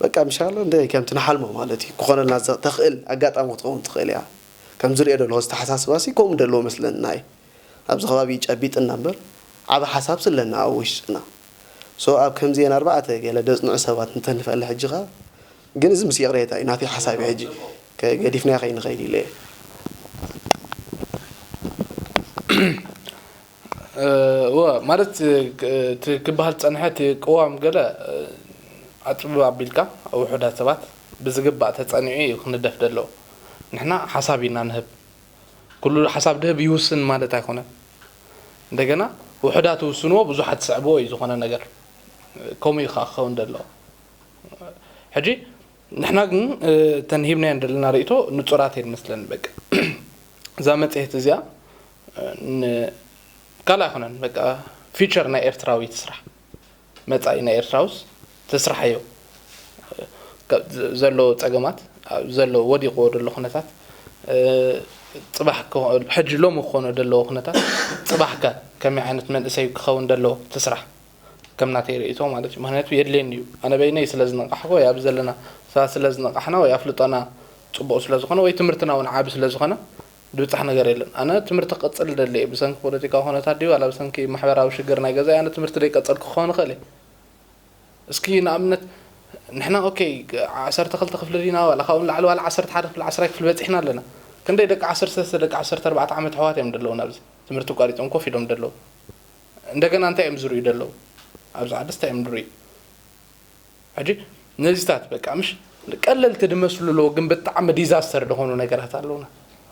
በቃ ምሻሎ እንደ ከምቲ ንሓልሞ ማለት እዩ ክኾነልና ተኽእል ኣጋጣሚ ክትኸውን ትኽእል እያ። ከም ዝሪኦ ደሎ ዝተሓሳስባሲ ከምኡ ደለዎ መስለና እዩ። ኣብዚ ከባቢ ጨቢጥና እምበር ዓብ ሓሳብ ስለና ኣብ ውሽጥና። So ኣብ ከምዚኤን ኣርባዕተ ገለ ደጽንዑ ሰባት እንተንፈለ ሕጂ ኸኣ ግን እዚ ምስ ይቕሬታ እዩ ናተይ ሓሳብ እዩ ሕጂ ገዲፍናዮ ከይንኸይድ ኢለ እየ። እወ ማለት እቲ ክበሃል ዝጸንሐ እቲ ቅዋም ገለ ኣጽብብ ኣቢልካ ኣብ ውሑዳት ሰባት ብዝግባእ ተጸኒዑ እዩ ክንደፍ ዘለዎ። ንሕና ሓሳብ ኢና ንህብ። ኩሉ ሓሳብ ድህብ ይውስን ማለት ኣይኮነን። እንደገና ውሑዳት ውስንዎ ብዙሓት ዝስዕብዎ እዩ ዝኾነ ነገር። ከምኡ እዩ ከዓ ክኸውን ዘለዎ። ሕጂ ንሕና ግን እተን ሂብናየን ዘለና ርእቶ ንጹራት እየን መስለኒ። በቃ እዛ መጽሔት እዚኣ ካልእ ኣይኮነን። በቃ ፊቸር ናይ ኤርትራዊ ትስራሕ። መጻኢ ናይ ኤርትራውስ ተስርሓዮ ዘሎ ጸገማት ዘሎ ወዲቕዎ ዘሎ ኩነታት ጽባሕ ሕጂ ሎሚ ክኾኖ ዘለዎ ኩነታት ጽባሕ ከ ከመይ ዓይነት መንእሰይ ክኸውን ዘለዎ ትስራሕ ከም ናተይ ርእይቶ ማለት እዩ። ምክንያቱ የድልየኒ እዩ። ኣነ በይነይ ስለ ዝነቃሕኩ ወይ ኣብ ዘለና ሰባት ስለ ዝነቃሕና ወይ ኣፍልጦና ጽቡቕ ስለ ዝኾነ ወይ ትምህርትና እውን ዓቢ ስለ ዝኾነ ድብጻሕ ነገር የለን። ኣነ ትምህርቲ ክቕጽል ደሊ እየ። ብሰንኪ ፖለቲካዊ ኩነታት ድዩ ዋላ ብሰንኪ ማሕበራዊ ሽግር ናይ ገዛይ ኣነ ትምህርቲ ደይቀጸልኩ ክኸውን ይኽእል እየ። እስኪ ንኣብነት ንሕና ኦኬ ዓሰርተ ክልተ ክፍሊ ዲና ዋላ ካብኡ ንላዕሊ ዋላ ዓሰርተ ሓደ ክፍሊ ዓስራይ ክፍሊ በጺሕና ኣለና። ክንደይ ደቂ ዓሰርተ ሰለስተ ደቂ ዓሰርተ ኣርባዕተ ዓመት ኣሕዋት እዮም ዘለዉና ኣብዚ ትምህርቲ ኣቋሪጾም ኮፍ ኢሎም ዘለዉ። እንደገና እንታይ እዮም ዝርእዩ ዘለዉ? ኣብዚ ዓድስ እንታይ እዮም ዝርእዩ? ሕጂ ነዚታት በቃ ምሽ ቀለልቲ ድመስሉ ኣለዎ ግን ብጣዕሚ ዲዛስተር ዝኾኑ ነገራት ኣለውና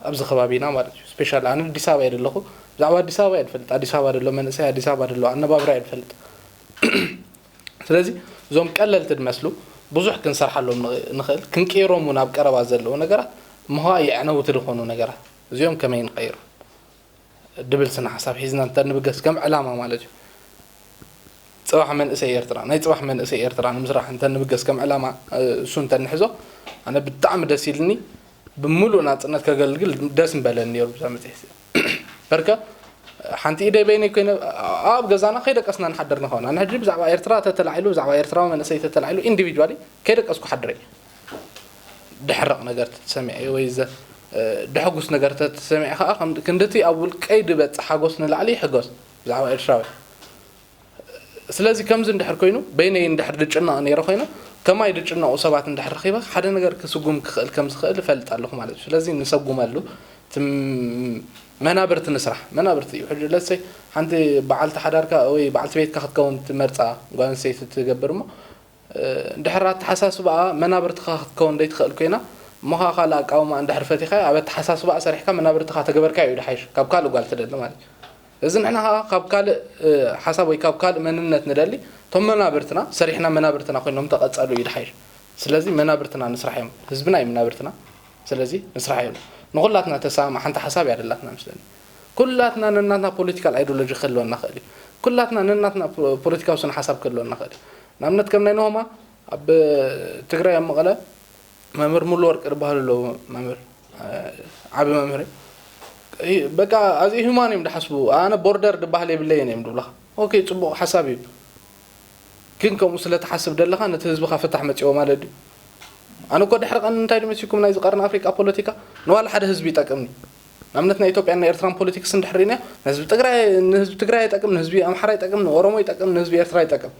ኣብዚ ከባቢና ማለት እዩ። ስፔሻሊ ኣነ ኣዲስ ኣበባ እየ ዘለኹ። ብዛዕባ ኣዲስ ኣበባ እየ ዝፈልጥ። ኣዲስ ኣበባ ዘሎ መንእሰይ ኣዲስ ኣበባ ዘሎ ኣነባብራ እየ ዝፈልጥ። ስለዚ እዞም ቀለልቲ ድመስሉ ብዙሕ ክንሰርሓሎም ንኽእል ክንቅይሮም እውን ኣብ ቀረባ ዘለዉ ነገራት ምዃ የዕነውቲ ዝኾኑ ነገራት እዚኦም ከመይ ንቐይሩ ድብል ስነ ሓሳብ ሒዝና እንተንብገስ ከም ዕላማ ማለት እዩ። ጽባሕ መንእሰይ ኤርትራ ናይ ጽባሕ መንእሰይ ኤርትራ ንምስራሕ እንተንብገስ ከም ዕላማ እሱ እንተንሕዞ ኣነ ብጣዕሚ ደስ ኢልኒ። ብምሉእ ናጽነት ከገልግል ደስ ምበለኒ ነይሩ ብዛ መጽሔት እዚኣ። በርከ ሓንቲ ኢደይ በይነይ ኮይነ ኣብ ገዛና ከይደቀስና ንሓደር ንኸውን። ኣነ ሕጂ ብዛዕባ ኤርትራ ተተላዒሉ ብዛዕባ ኤርትራዊ መንእሰይ ተተላዒሉ ኢንዲቪጁዋሊ ከይደቀስኩ ሓድረ። ድሕረቕ ነገር ተሰሚዐ ወይ ዘ ድሕጉስ ነገር ተሰሚዐ ከዓ ክንድቲ ኣብ ውልቀይ ድበጽ ሓጎስ ንላዕሊ ይሕጎስ ብዛዕባ ኤርትራዊ። ስለዚ ከምዚ እንድሕር ኮይኑ በይነይ እንድሕር ድጭነቕ ነይረ ኮይነ ከማይ ድጭነቑ ሰባት እንድሕር ረኺበ ሓደ ነገር ክስጉም ክኽእል ከም ዝኽእል እፈልጥ ኣለኹ ማለት እዩ። ስለዚ ንሰጉመሉ መናብርቲ ንስራሕ መናብርቲ እዩ። ሕጂ ለሰይ ሓንቲ በዓልቲ ሓዳርካ ወይ በዓልቲ ቤትካ ክትከውን ትመርፃ ጓል ኣንስተይቲ ትገብር እሞ እንድሕር ኣተሓሳስባኣ መናብርትኻ ክትከውን ዘይትኽእል ኮይና እሞ ከዓ ካልእ ኣቃውማ እንድሕር ፈቲኻ ኣብ ኣተሓሳስባኣ ሰሪሕካ መናብርትኻ ተገበርካ እዩ ድሓይሽ ካብ ካልእ ጓል ትደሊ ማለት እዩ። እዚ ንሕና ከዓ ካብ ካልእ ሓሳብ ወይ ካብ ካልእ መንነት ንደሊ እቶም መናብርትና ሰሪሕና መናብርትና ኮይኖም ተቐፀሉ እዩ ድሓይሽ። ስለዚ መናብርትና ንስራሕ እዮም ህዝብና እዩ መናብርትና። ስለዚ ንስራሕ እዮም ንኩላትና ተሰማማ ሓንቲ ሓሳብ እያ ደላትና ምስለኒ። ኩላትና ነናትና ፖለቲካል ኣይዲዮሎጂ ክህልወና ክእል እዩ። ኩላትና ነናትና ፖለቲካዊ ስነ ሓሳብ ክህልወና ክእል እዩ። ንኣብነት ከም ናይ ኖሆማ ኣብ ትግራይ ኣብ መቐለ መምህር ሙሉ ወርቂ ዝበሃሉ ኣለዉ። መምህር ዓቢ መምህር በቃ ኣዚ ሁማን እዮም ድሓስቡ። ኣነ ቦርደር ድበሃል የብለይን እዮም ድብሉኻ። ኦኬ ጽቡቕ ሓሳብ እዩ። ግን ከምኡ ስለ ትሓስብ ደለኻ ነቲ ህዝብኻ ፍታሕ መጺዎ ማለት ድዩ? ኣነ እኮ ድሕሪ ቀን እንታይ ድመሲኩም ናይዚ ቀርኒ ኣፍሪቃ ፖለቲካ ንዋላ ሓደ ህዝቢ ይጠቅምኒ። ንኣብነት ናይ ኢትዮጵያን ናይ ኤርትራን ፖለቲክስ እንድሕር ርኢናዮ ንህዝቢ ትግራይ ንህዝቢ ትግራይ ይጠቅም፣ ንህዝቢ ኣምሓራ ይጠቅም፣ ንኦሮሞ ይጠቅም፣ ንህዝቢ ኤርትራ ይጠቅም።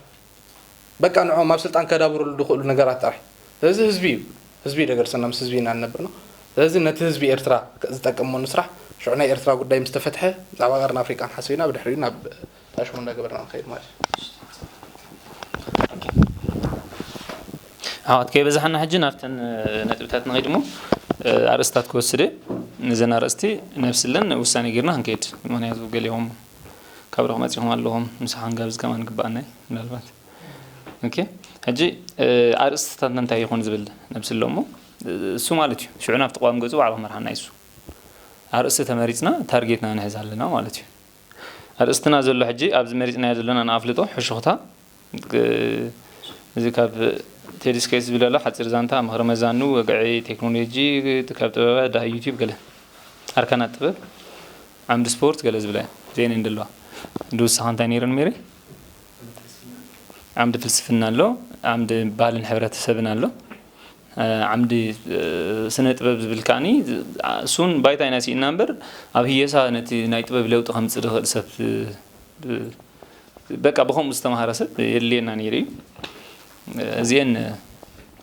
በቃ ንዕኦም ኣብ ስልጣን ከዳብርሉ ዝኽእሉ ነገራት ጥራሕ። ስለዚ ህዝቢ እዩ ህዝቢ እዩ ደገርሰና ምስ ህዝቢ ኢና ንነብር ነው። ስለዚ ነቲ ህዝቢ ኤርትራ ዝጠቅም ሞ ንስራሕ ሽዑ ናይ ኤርትራ ጉዳይ ምስ ተፈትሐ ብዛዕባ ቀርኒ ኣፍሪቃ ንሓስብ ኢና። ብድሕሪኡ ናብ ጣሽሙ እንዳገበርና ንኸይድ ማለት እዩ። ዓወት ከይበዛሓና ሕጂ ናብተን ነጥብታት ንኸይድ እሞ ኣርእስታት ክወስደ። ነዘን ኣርእስቲ ነብስለን ውሳኔ ጌርና ክንከይድ። ምክንያቱ ገሊኦም ካብ ሩቕ መፂኹም ኣለኹም፣ ምሳኻ ክንጋብዝ ከማን ግባኣና እዩ ምናልባት። ኦኬ፣ ሕጂ ኣርእስትታት እንታይ ይኾን ዝብል ነብስሎ እሞ እሱ ማለት እዩ። ሽዑ ናብቲ ቀዋም ገፁ ባዕሉ ክመርሓና እዩ እሱ። ኣርእስቲ ተመሪፅና ታርጌትና ንሕዝ ኣለና ማለት እዩ። ኣርእስትና ዘሎ ሕጂ ኣብዚ መሪፅናዮ ዘለና ንኣፍልጦ ሕሹኽታ እዚ ካብ ቴዲ ስኬት ዝብል ኣሎ ሓፂር ዛንታ ምኽሪ መዛኑ ወግዒ ቴክኖሎጂ ካብ ጥበባት ዳ ዩቲብ ገለ ኣርካናት ጥበብ ዓምዲ ስፖርት ገለ ዝብላ እየን እዚአን እንደለዋ ድውሳኻ እንታይ ነይረን ሜሪ ዓምዲ ፍልስፍና ኣሎ ዓምዲ ባህልን ሕብረተሰብን ኣሎ ዓምዲ ስነ ጥበብ ዝብል ከዓኒ እሱን ባይታ ኢና ስኢና እምበር ኣብ ህየሳ ነቲ ናይ ጥበብ ለውጢ ከምፅእ ዝኽእል ሰብ በቃ ብኸምኡ ዝተምሃረ ሰብ የድልየና ነይሩ እዩ እዚአን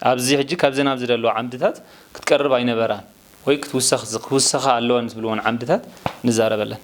ኣብዚ ሕጂ ካብዘን ኣብዚ ዘለዋ ዓምድታት ክትቀርብ ኣይነበራን ወይ ክትውሰኻ ኣለወን ዝብልዎን ዓምድታት ንዛረበለን